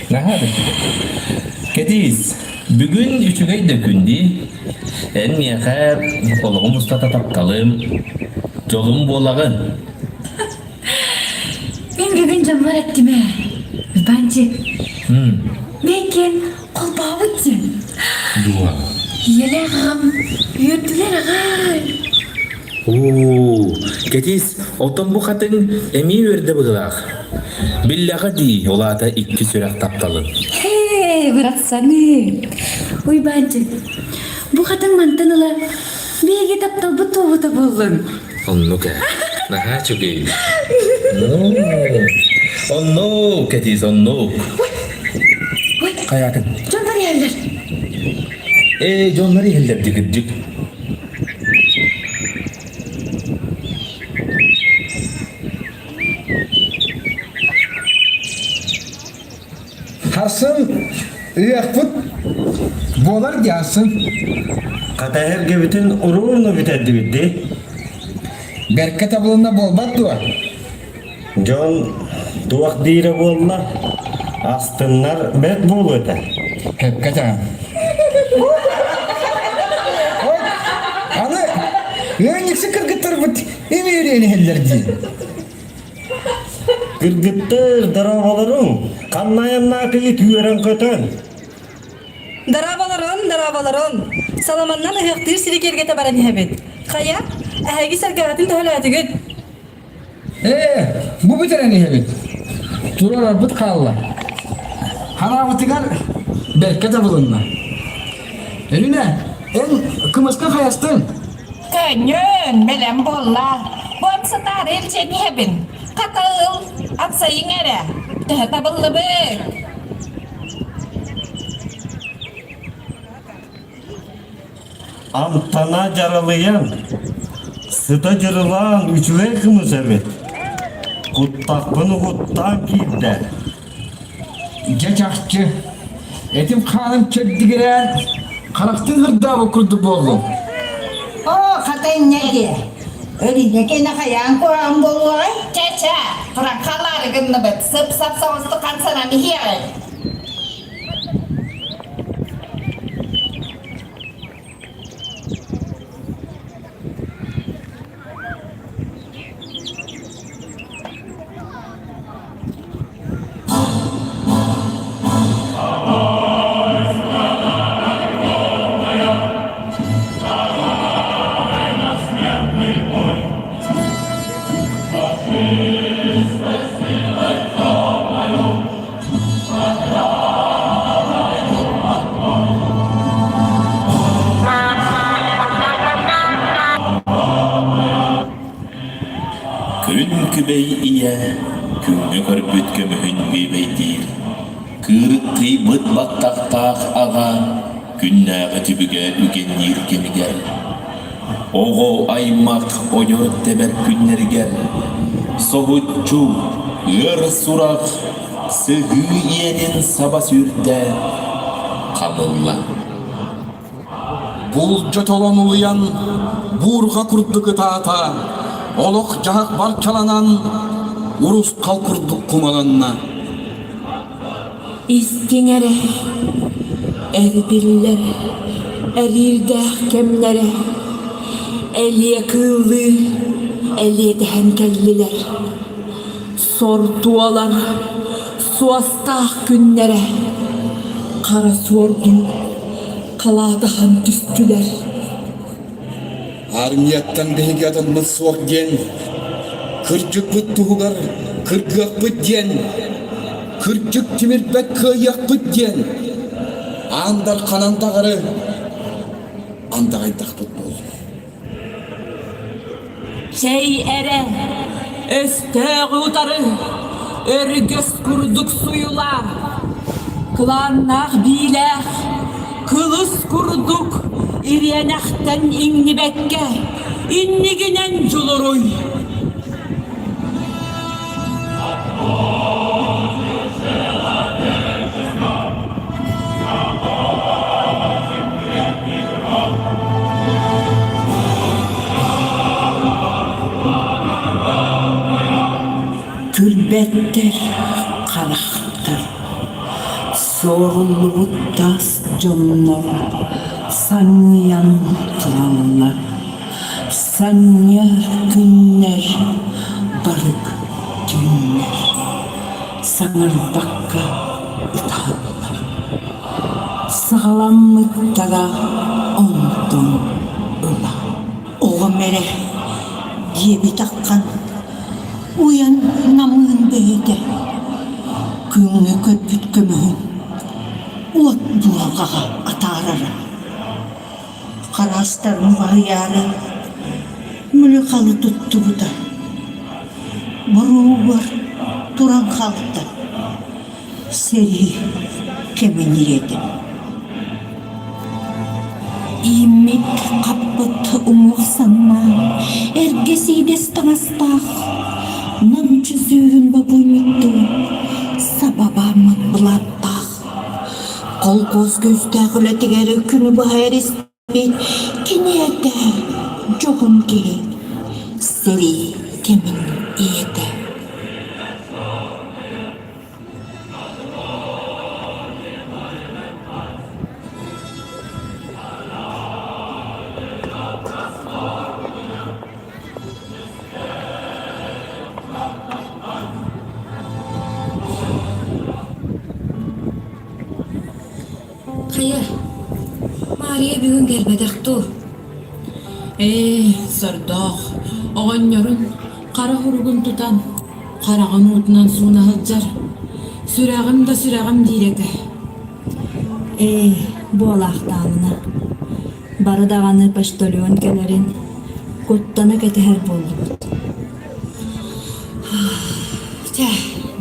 Наһаа Кэтиис, бүгүн үчүгэй да күн дии. Эн миэхэ олоҕум устата тапталым, дьолум буолаҕын. Мин бүгүн дьоммор эттим ээ. Уйбаанчык, Мин холбообут диэн. Дуо? Ийэлээх аҕам үөрдүлэр аҕай. Оо, Кэтиис, оттон бу хатыҥ эмиэ үөрдэ быһыылаах. Биллэҕэ дии, ол аата икки сүрэх тапталын. Һээ, бырахсаҥыы. Уйбаанчык, бу хатыҥ мантан ыла биһиги тапталбыт туоһута буоллун. Оннук ээ. Наһаа үчүгэй. Оннук, Кэтиис, оннук. Хайаатын? Дьоннор иһэллэр. Ээ, дьоннор иһэллэр дьигирдьик. Харсын ыахпыт буолар дии арсын. Хата эргэбитин уруурну бүтэрдибит дии. Бэркэ табылынна буолбат дуо? Дьон туох диирэ буолла? Астыннар бэрт буолуо этэ. Кэпкэ этэҕин. Аны ыанньыксы кыргыттарбыт имиэриэн иһэллэр дии. Кыргыттар, дорооболоруҥ! Ханна айаннаатыгыт үөрэн-көтөн? Дорооболорун, дорооболорун! Саламаннан ыһыахтыыр сири киэргэтэ баран иһэбит. Хайа, эһиги сэргэҕитин төһөлөөтүгүт? Ээ, бу бүтэрэн иһэбит. Турарарбыт хаалла. Хараабытыгар бэркэ табылынна. Өрүнэ, эн кымыска хайастыҥ? Көнньүөн, бэлэм буолла. Бу сытаары илдьэн иһэбин. Хата ыл, амсайыҥ эрэ. Төһө табыллыбыт? Амтана дьаралыйан, сыта дьырылаан үчүгэй кымыс эбит. Куттахпын угуттаан киирдэ. Дьэ чахчы, этим-хааным чэбдигирээн, харахтыы сырдаабыт курдук буоллум. Оо, хата инньэ диэ. Өрүнэ кэнэ хайаан куһаҕан буолуоҕай? Чэ-чэ, туран халаары гынныбыт, сып-сап соҕустук хамсанан иһиэҕиҥ. Күн күбэй ийэ күҥҥэ көрбүт көмүһүн бүөбэйдиир, кыырыктыйбыт баттахтаах аҕа күннээҕи түбүгэ үгэнниир кэмигэр, оҕо аймах ойор-тэбэр күннэригэр соһуччу ыар сурах сыһыы иэнин саба сүүрдэ хабылла. Булдьа толон улуйан, буурҕа курдук ытаата, олох-дьаһах барчаланан, урусхал курдук кумаланна. Истиҥ эрэ, эрбиллэр, эриирдээх кэмнэрэ, элиэ кыыллыы элиэтэһэн кэллилэр. Сор туолар суостаах күннэрэ хара суордуу халаатаһан түстүлэр. Армияттан биһиги атыммыт суох диэн, кырдьыкпыт туһугар кыргыахпыт диэн, кырдьык тимирбэт кыайыахпыт диэн, аан дарханан даҕары андаҕайдахпыт буолуо. Чэй эрэ, өстөөҕү утары! Өргөс курдук суйулаа, кылааннаах биилээх, кылыс курдук ириэнэхтэн иҥнибэккэ, иннигинэн дьулуруй! Күлбэттэр харахтар, суоруллубут таас дьоннор санньыйан тураллар. Санньыар күннэр, барык түүннэр саҥарбакка ытаһаллар. Саҕаламмыттара онтон ыла. Оҕом эрэ диэбит аххан уйан намыын бэйэтэ күҥҥэ көрбүт көмүһүн уот дьуолҕаҕа атаарара. Хараастарын баһыйаары мүлү-халы туттубута. Боруогар туран хаалта. Сэрии кэмин ийэтэ. Ииммит хаппыт уҥуох саннаах, эргэ сиидэс таҥастаах, намчы сүүһүн бобуонньуктуу, саба бааммыт былааттаах. Колхоз күүстээх үлэтигэр күнү быһа эриспит кини этэ, дьоһун киһи, сэрии кэмин ийэтэ. Хайа, Маарыйа бүгүн кэлбэтэх дуу? Ээ, сордоох, оҕонньорун хара хоругун тутан, хараҕын уутунан сууна сылдьар. Сүрэҕим да сүрэҕим диир этэ. Ээ, буолаахтаамына. Бары даҕаны почтальон кэлэрин куттана кэтэһэр буоллубут. Чэ,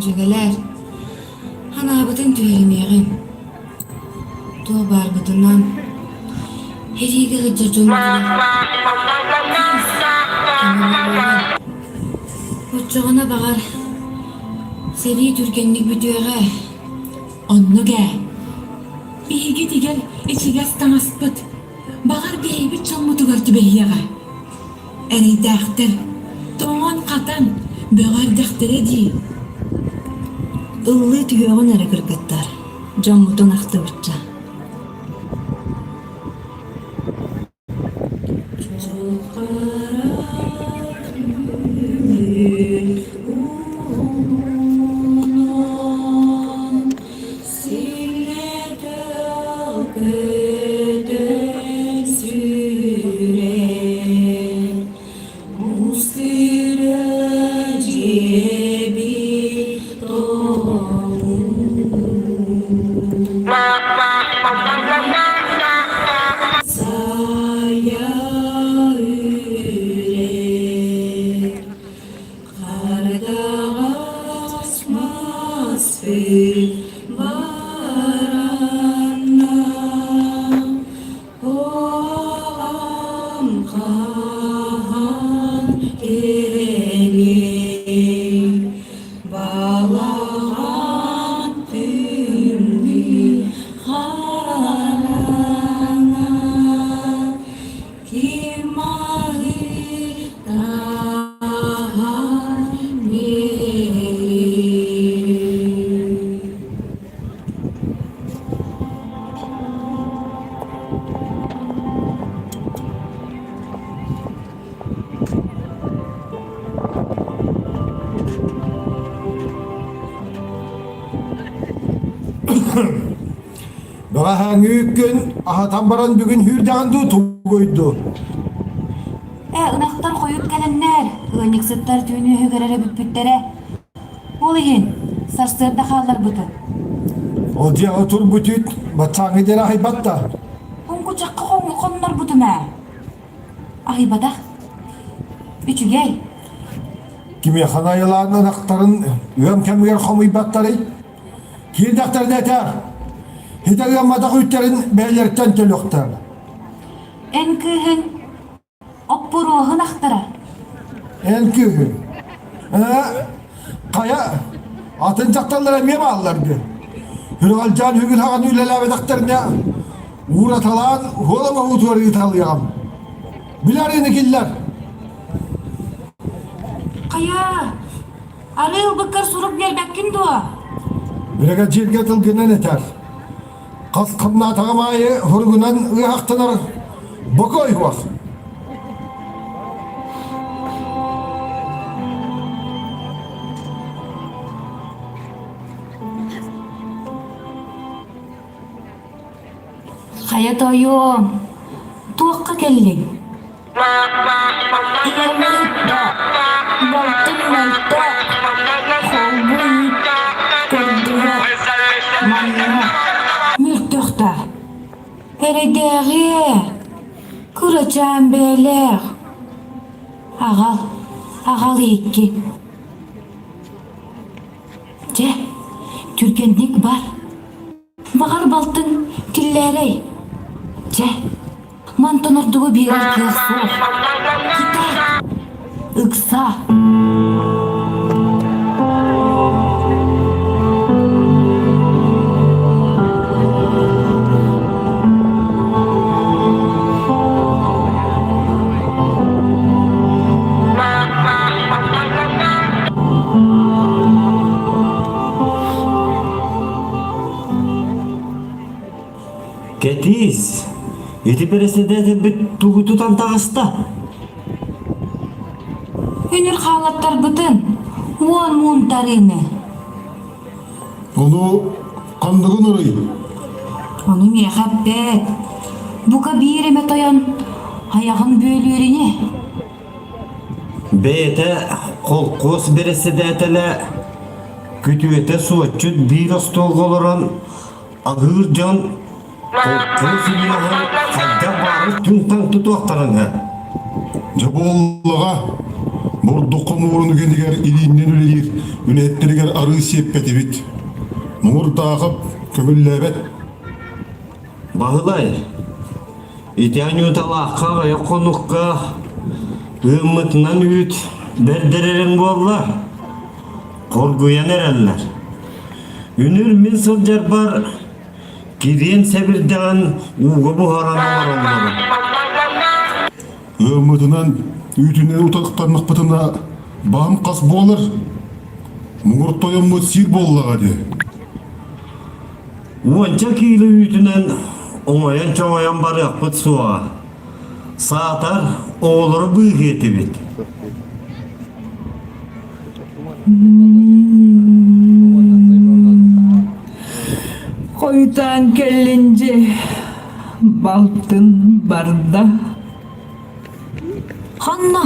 дьүгэлэр, Анаабытын түһэримиэҕиҥ, туох баарбытынан эриигэ сылдьар дьоммутунан көмөлөһүөҕүҥ. Оччоҕуна, баҕар, сэрии түргэнник бүтүөҕэ. Оннук ээ. Биһиги тигэр ичигэс таҥаспыт, баҕар, бэйэбит дьоммутугар түбэһиэҕэ. Эрэйдээхтэр, тоҥон-хатан, бөҕө эрдэхтэрэ дии. Ыллыы түһүөҕүн эрэ кыргыттар, дьоммутун ахтыбычча. Хардаҕас маспыт баранна, Оҕам хаһан кэлиэй, Балаҕан тымныы хараҥа, Ким аһыы таһан биэриэй? Бэҕэһээҥҥи күн аһатан баран бүгүн үүрдэҕин дуу тугуй дуу? Ээ, ынахтар хойут кэлэннэр, ыанньыксыттар түүн үөһүгэр эрэ бүппүттэрэ. Ол иһин сарсыарда хаалларбытым. Ол дьиэҕэ турбут үүт баччааҥҥы диэри аһыйбат да? Хоҥкучахха хоннорбутум ээ. Аһыйбатах. Үчүгэй. Кимиэхэ айылаан ынахтарын ыам кэмигэр хомуйбаттарый? Киирдэхтэринэ этээр. Хитэ ыамматах үүттэрин бэйэлэриттэн төлүөхтэр. Эн кыыһыҥ Оппуруоһун ахтара. Эн кыыһыҥ. Ээ, хайа, атын дьахталлар эмиэ бааллар дии. Үрүҕэлдьээн үгүн хаҕан үлэлээбэтэхтэринэ, уураталаан уола оҥоһуутугар ыыталыаҕым. Билэр ини киллэр. Хайа, арыы ылбыккар сурук биэрбэккин дуо? Бирэгэдьииргэ тылгынан этэр. Хас хамнаатаҕым аайы хоругунан ыаһахтанар бокой уох. Хайа тоойуом, туохха кэллиҥ? Ийэм ыытта, балтым мөлтөх, холбуу үүт көрдөһө манна. Мөлтөх да, эрэйдээҕиэ, кырачаан бэйэлээх. Аҕал, аҕал иһикки. Дьэ, түргэнник бар. Баҕар балтыҥ киллээрэй? Чэ, мантан ордугу биэрэр кыах суох. Кытай, ыкса. Кэтиис, ити бэрэссэдээтэлбит тугу тутан таҕыста? Үнүр хаалаттарбытын уон муун тарыыны. Ону ханныгын ырый? Ону миэхэ эппэт. Бука биир эмэ тойон айаҕын бүөлүүр ини. Бэйэтэ холкуос бэрэссэдээтэлэ күтүөтэ суотчут биир остуолга олорон аһыыр дьон холкуос үлэһин хайдах баарын түҥ-таҥ тутуохтарын сөп. Дьэ буоллаҕа, бурдук хомуурун үгэнигэр илииннэн үлэлиир үлэһиттэригэр арыы сиэппэтибит. Муҥурдаахап көҥүллээбэт. Баһылай, Ити Анюталаахха аҕыйах хонукка ыаммытынан үүт бэрдэрэриҥ буолла, хоргуйан эрэллэр. Үнүр мин сылдьарбар кириэн сэбирдэҕин ууга буһаран олороллоро. Ыаммытынан үүтүнэн утахтаннахпытына баһым хас буолар? Муҥур тойоммут сиир буоллаҕа дии. Уонча киилэ үүтүнэн оҥойон-чоҥойон барыахпыт суоҕа. Саатар, оҕолору быыһыа этибит. Хойутаан кэллин дьэ, балтын барда. Ханна?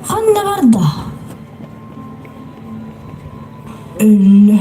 Ханна барда? Өллө.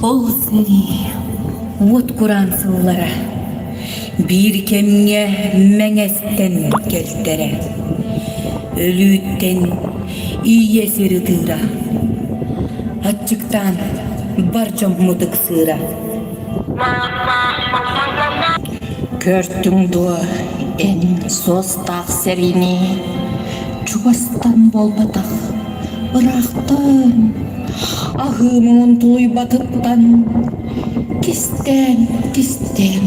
Ол сэрии уот кураан сыллара биир кэмҥэ мэҥэстэн кэлтэрэ, өлүүттэн ийэ сир ытыыра, аччыктаан бар дьоммут ыксыыра. Көрдүҥ дуо эн суостаах сэриини чугастан буолбатах, ыраахтан, аһыы муҥун тулуйбатыттан кистээн, кистээн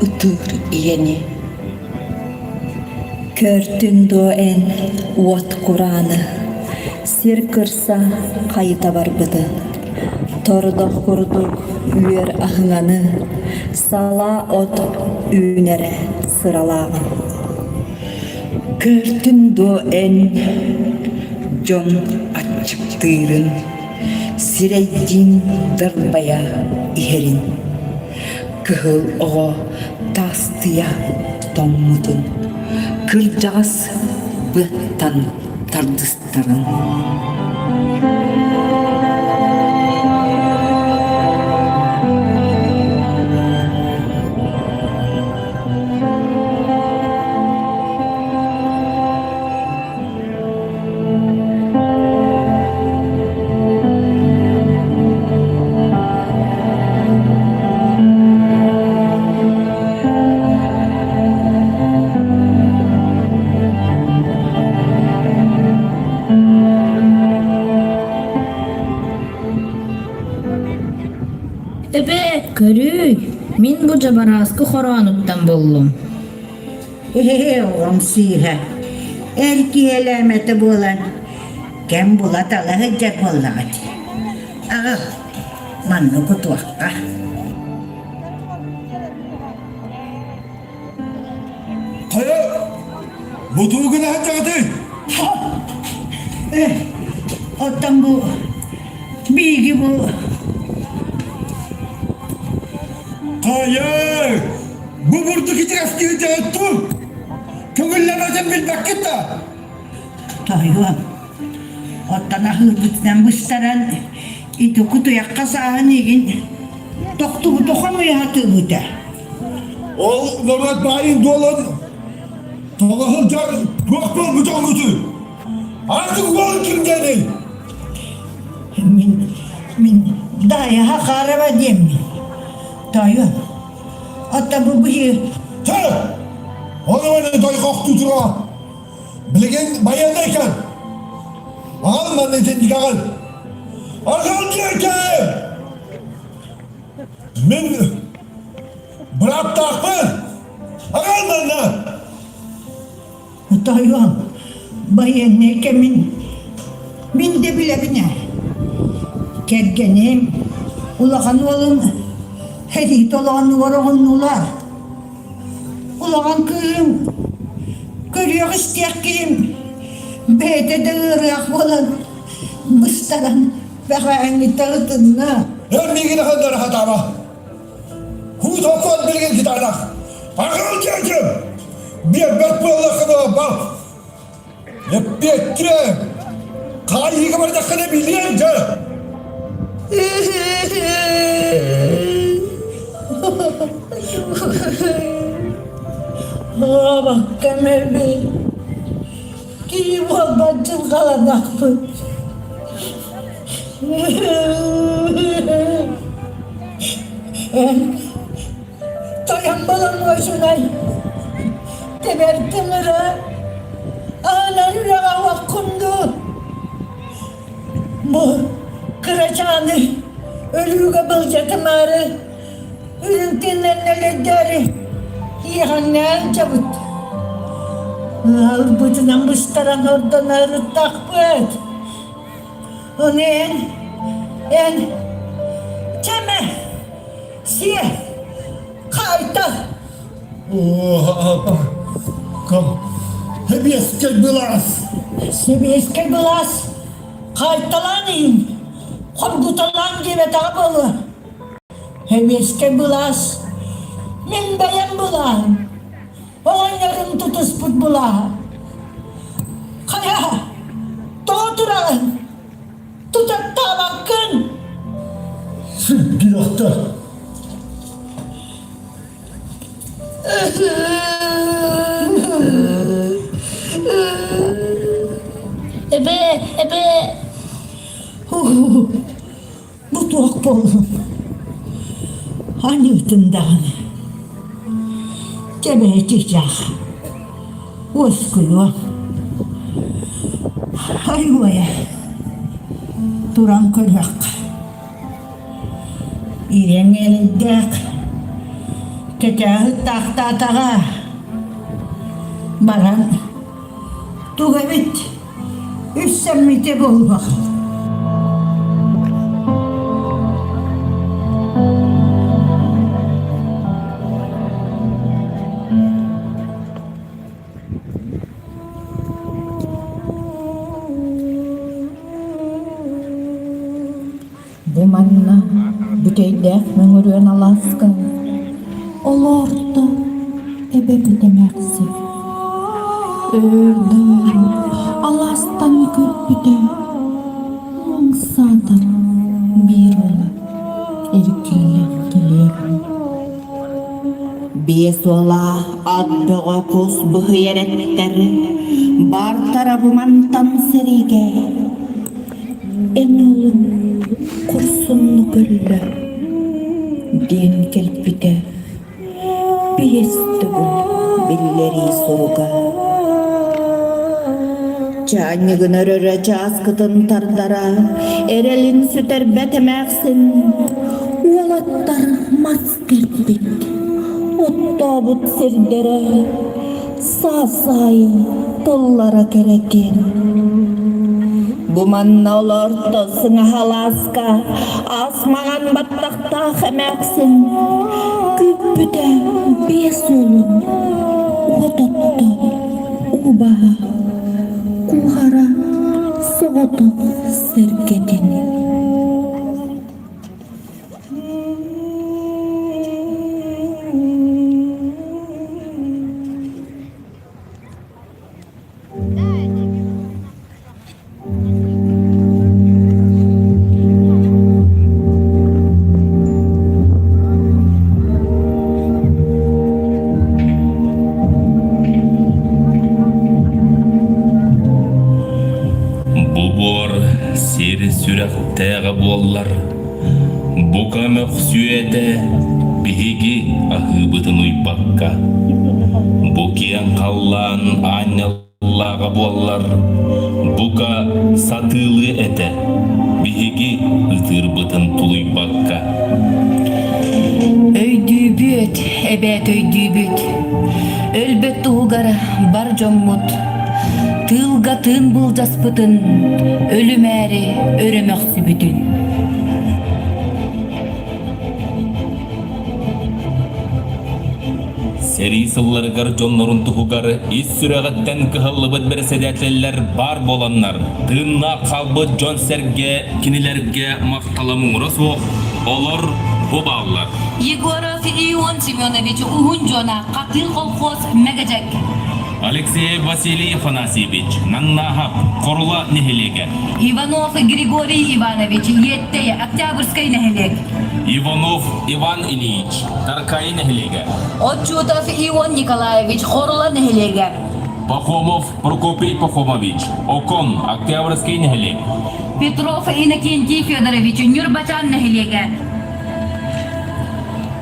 ытыыр ийэни. Көрдүҥ дуо эн уот курааны, сир кырса хайыта барбыты, тордох курдук үөр аһыҥаны, салаа от үүнэрэ сыралааҕын. Көрдүҥ дуо эн дьон аччыктыырын, сирэйдиин дарбайа иһэрин? Кыһыл оҕо таастыйа тоҥмутун, кырдьаҕас быаттан тардыстарын. Эбээ, көрүүй, мин бу дьабарааскы хороонуттан буллум. Ээ, оҕом сыыһа, эр киһилээмэтэ буолан, кэм була-тала сылдьар буоллаҕа дии. Аҕал, манна кутуохха. Хайа, бу тугу гына сылдьаҕытый? Э, оттон бу биһиги бу Хайа, бу бурдук итигэстии дьаһыттуун көҥүллэмэтин билбэккит да Тойуом, оттон аһыырбытынан быстаран ити кутуйахха сааһын игин тохтубуту хомуйа сатыыбыта. Ол норуот баайын дуолан тоҕо сылдьар туох буолбут оҥутуй? Артык уолун ким диэний? Мин, мин Даайа Хахарова диэммин. Тойон, оттон бу быһыы Чэ, ол эмэни дойҕохтуу тура. Билигин байыаннай кэм. Аҕал манна итинник аҕал. Аҕал диэкэ! Мин бырааптаахпын. Аҕал манна! Тойон, байыаннай кэмин мин да билэбин ээ. Кэргэним, улахан уолум сэрии толоонугар оҕуннулар. Улахан кыыһым, көрүөх-истиэх киһим бэйэтэ да ыарыах буолан быстаран бэҕэһээҥҥиттэн ытынна. Эн миигин аһыннара сатаама. Кууталкон билигин кытаанах. Аҕал дьээдьэм! Биэрбэт буоллаххына бал. Эппиэттиэ! Хаайыыга бардаххына билиэҥ дьэ! Аабакка мэлбин киһи буолбат дьылҕаланахпыт. Эн тойон боломуочунай тэбэр тымыра аанар үрэҕэ уоххун дуу Бу кырачааны өлүүгэ былдьатымаары үрүҥ тыыннан өлөрдөөрү иэҕэҥнээн дьабыт. Ыалбытынан быстаран ордон арыттахпыт. Ону эн, эн, чэмэ, сиэ, хаайтар. О, ком, сэбиэскэй былаас. Сэбиэскэй былаас хаайталаан иһин, хоргуталаан диэбэтэҕэ буолуо. Сэбиэскэй былаас мин бэйэм былааһым. Оҕонньорум тутуспут былааһа. Хайа, тоҕо тураҕын? Тутаттаабаккын! Сүрдүөхтэр. Эбээ, эбээ! Бу туох буоллун? Аньыытын даҕаны. Кэбиһэ чычах. Уоскуйуо. Айуойа. Туран көрүөххэ. Ирэҥ эрэйдээх кэтээһит-таахтаатаҕа баран тугу эбит үссэммитэ буолуох. Бу манна Бүтэйдээх Мөҥүрүөн алааска. Олорто эбэбит эмээхсин Өр да өр алаастан көрбүтэ Муҥ саатар биир уола эргиллэн кэлиэҕин Биэс уола ат бөҕө кус быһыйар эттэр, баартара бу мантан сэриигэ Эн уолуҥ хорсуннук өллө диэн кэлбитэ биэс төгүл биллэрии суруга. Чаанньыгын өрөрө чааскытын тардара, эрэлин сүтэрбэт эмээхсин уолаттар мас кэрпит, оттообут сирдэрэ саас аайы тыллара кэрэтин. Бу манна олорто сыҥаһалааска ас маҥан баттахтаах эмээхсин күүппүтэ биэс уолун уот отто убаһа куһара соҕотох сэргэтин. Бу буор сир сүрэхтээҕэ буоллар, бука мөхсүө этэ биһиги аһыыбытын уйбакка. Бу киэҥ халлаан аанньаллааҕа буоллар, бука сатыылыа этэ биһиги ытыырбытын тулуйбакка. Өйдүүбүт, эбээт өйдүүбүт, өлбөт туһугар бар дьоммут тыылга тыын былдьаспытын, өлүмээри өрө мөхсүбүтүн. Сэрии сылларыгар дьоннорун туһугар ис сүрэҕиттэн кыһаллыбыт бэрэссэдээтэллэр баар буоланнар, тыыннаах хаалбыт дьон-сэргэ кинилэргэ махтала муҥура суох, олор бу бааллар. Егоров Ион Семенович Уһун Дьуона Хатыы колхоз Мэгэдьэк. Алексеев Василий Афанасьевич, Наннааһап, Хорула нэһилиэгэ. Иванов Григорий Иванович, Иэттэй, Октябрьскай нэһилиэк. Иванов Иван Ильич, Таркайы нэһилиэгэ. Отчутов Ион Николаевич, Хорула нэһилиэгэ. Пахомов Прокопий Пахомович, Окон, Октябрьский нэһилиэк. Петров Иннокентий Федорович, Нюрбачан нэһилиэгэ.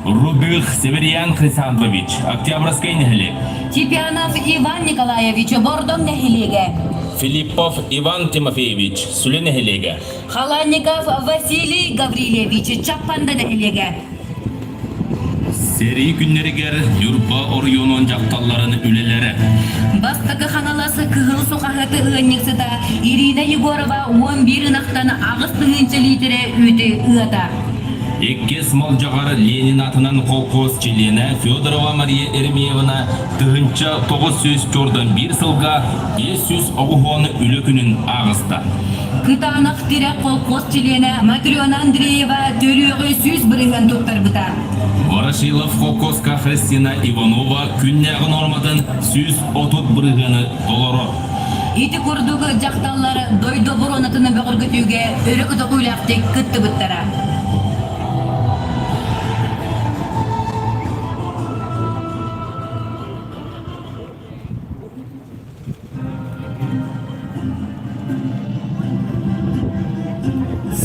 Рудых Северьян Хрисантович, Октябрьскай нэһилиэк. Чепянов Иван Николаевич, Бордоҥ нэһилиэгэ. Филиппов Иван Тимофеевич, Сүлэ нэһилиэгэ. Халанников Василий Гаврильевич, Чаппанда нэһилиэгэ. Сэрии күннэригэр Ньурба оройуонун дьахталларын үлэлэрэ. Бастакы Хаҥалас Кыһыл сухаһыты ыанньыксыта Ирина Егорова 11 ынахтан 8 тыһыынча лиитирэ үүтү ыата. Иккис Малдьаҕар Ленин аатынан колхоз чилиэнэ Федорова Мария Еремеевна 1991 сылга 590 үлэ күнүн ааҕыста. Кытаанах тирэх колхоз чилиэнэ Матрена Андреева төрүөҕү 100% туттарбыта. Ворошилов холкуоска Христина Иванова күннээҕи нуорматын 130 бырыһыаны толорор. Ити курдук дьахталлар дойду оборуонатын бөҕөргөтүүгэ өрө көтөҕүүлээхтик кыттыбыттара.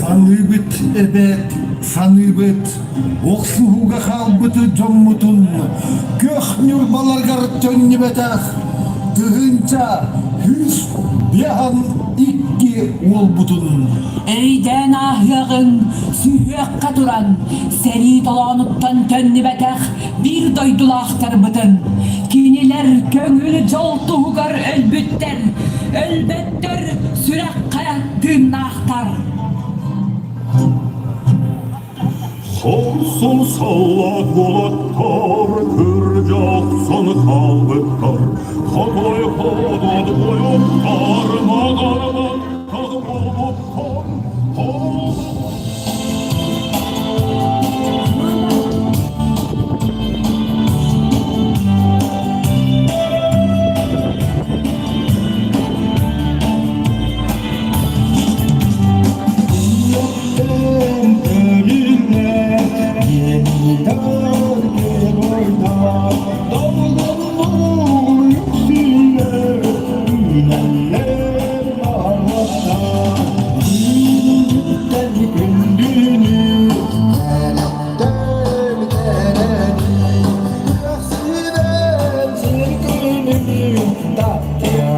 Саныыбыт эбээт, саныыбыт, охсуһууга хаалбыты дьоммутун көх ньурбаларгар төннүбэтэх 1152 уолбутун. Өйдөөн ааһыаҕыҥ, сүһүөххэ туран, сэрии толоонуттан төннүбэтэх биир дойдулаахтарбытын, кинилэр көҥүл дьол туһугар өлбүттэр, өлбөттөр, сүрэххэ тыыннаахтар. Хорсун саллаат уолаттар кырдьа охсон хаалбыттар, Хотой ходот ойуттар, маҕаралаттар буолбуттар, Gider геройдар Dalgalanır yükselir Ünenler armata Günlükten gündünü Dertten dereni Yaksıdan sirkünü Tatlıya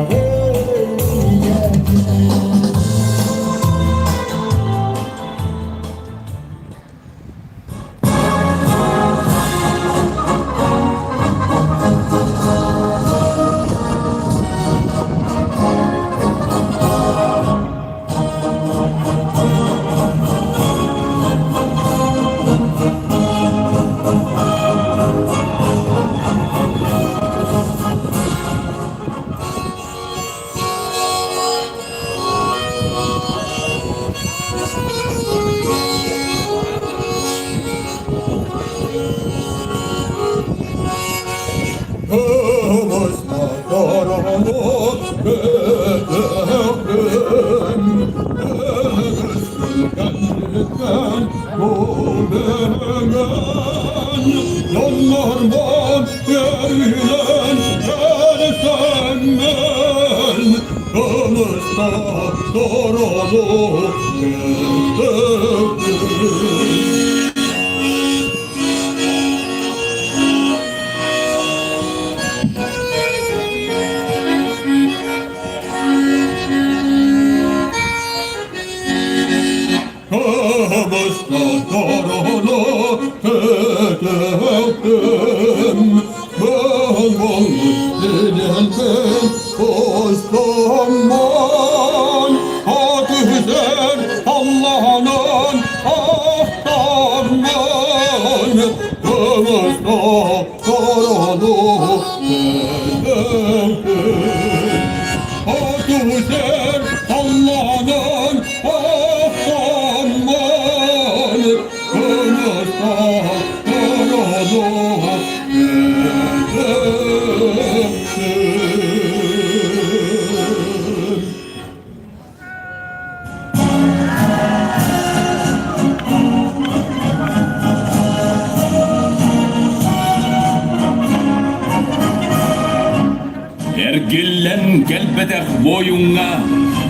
Эргиллэн кэлбэтэх буойуҥҥа,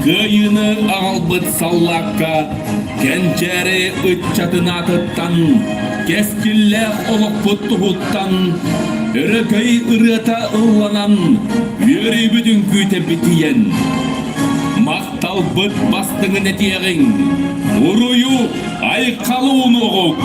кыайыыны аҕалбыт саллаакка, кэнчээри ыччатын аатыттан, кэскиллээх олохпут туһуттан, өрөкөй ырыата ылланан, үөрүүбүт үҥкүүтэ битийэн, махталбыт бастыҥын этиэҕиҥ, уруйу айхалы унуоҕук!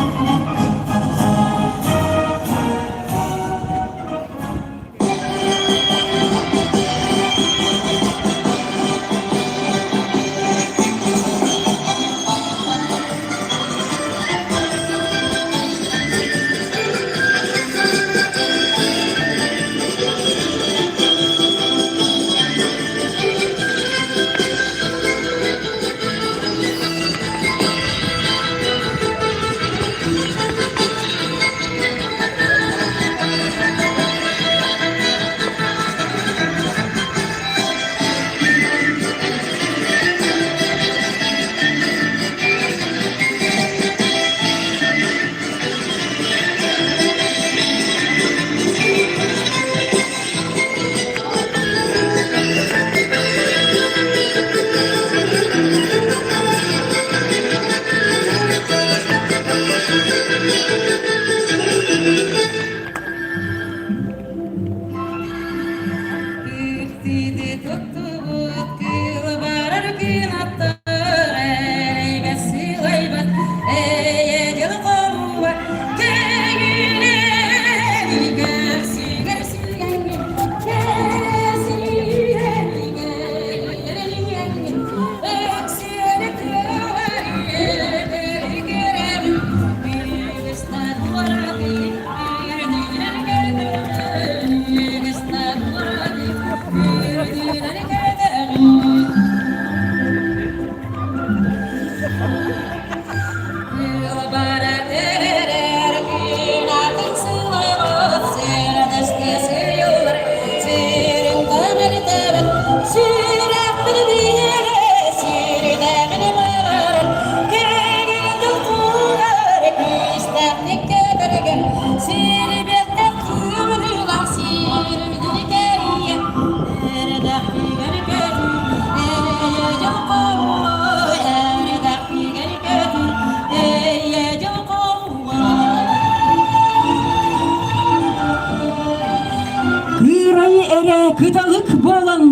Кыырай эрэ кыталык буолан,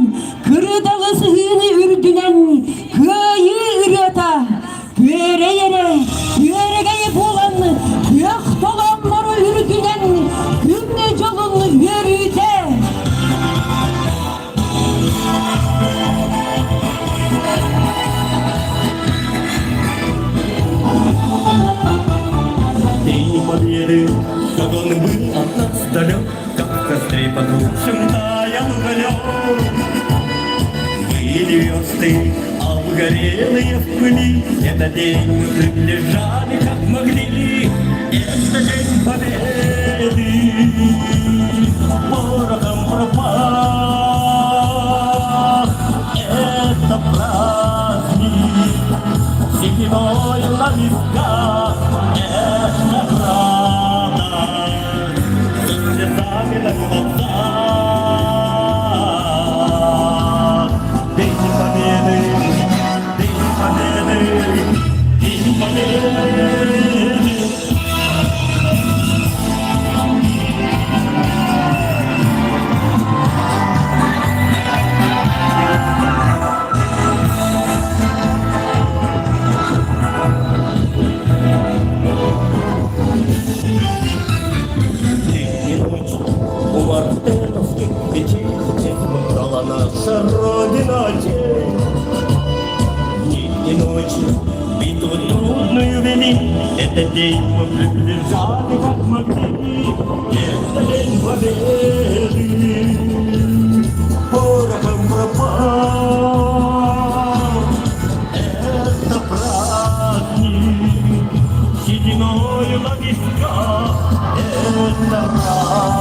кырыдалы сыһыыны үрдүнэн кыайыы ырыата, күөрэй эрэ күөрэгэй буолан, күөх толооннору үрдүнэн күн дьолун үөрүүтэ. День Победы, как он был от нас далек, Как в костре потухшем таял уголек. Были версты, обгорелые в пыли, Этот день мы приближали, как могли. Это День Победы, порохом пропах. Это праздник, сединою на висках, Это радость, со слезами на глазах. День Победы, День Победы, День Победы. День и ночь у мартеновских печей Брала наша Родина очей. День и ночь битву трудную вели, Этот день мы приближали, как могли. Это день победы, порохом пропах. Это праздник, сединою на висках, Это радость.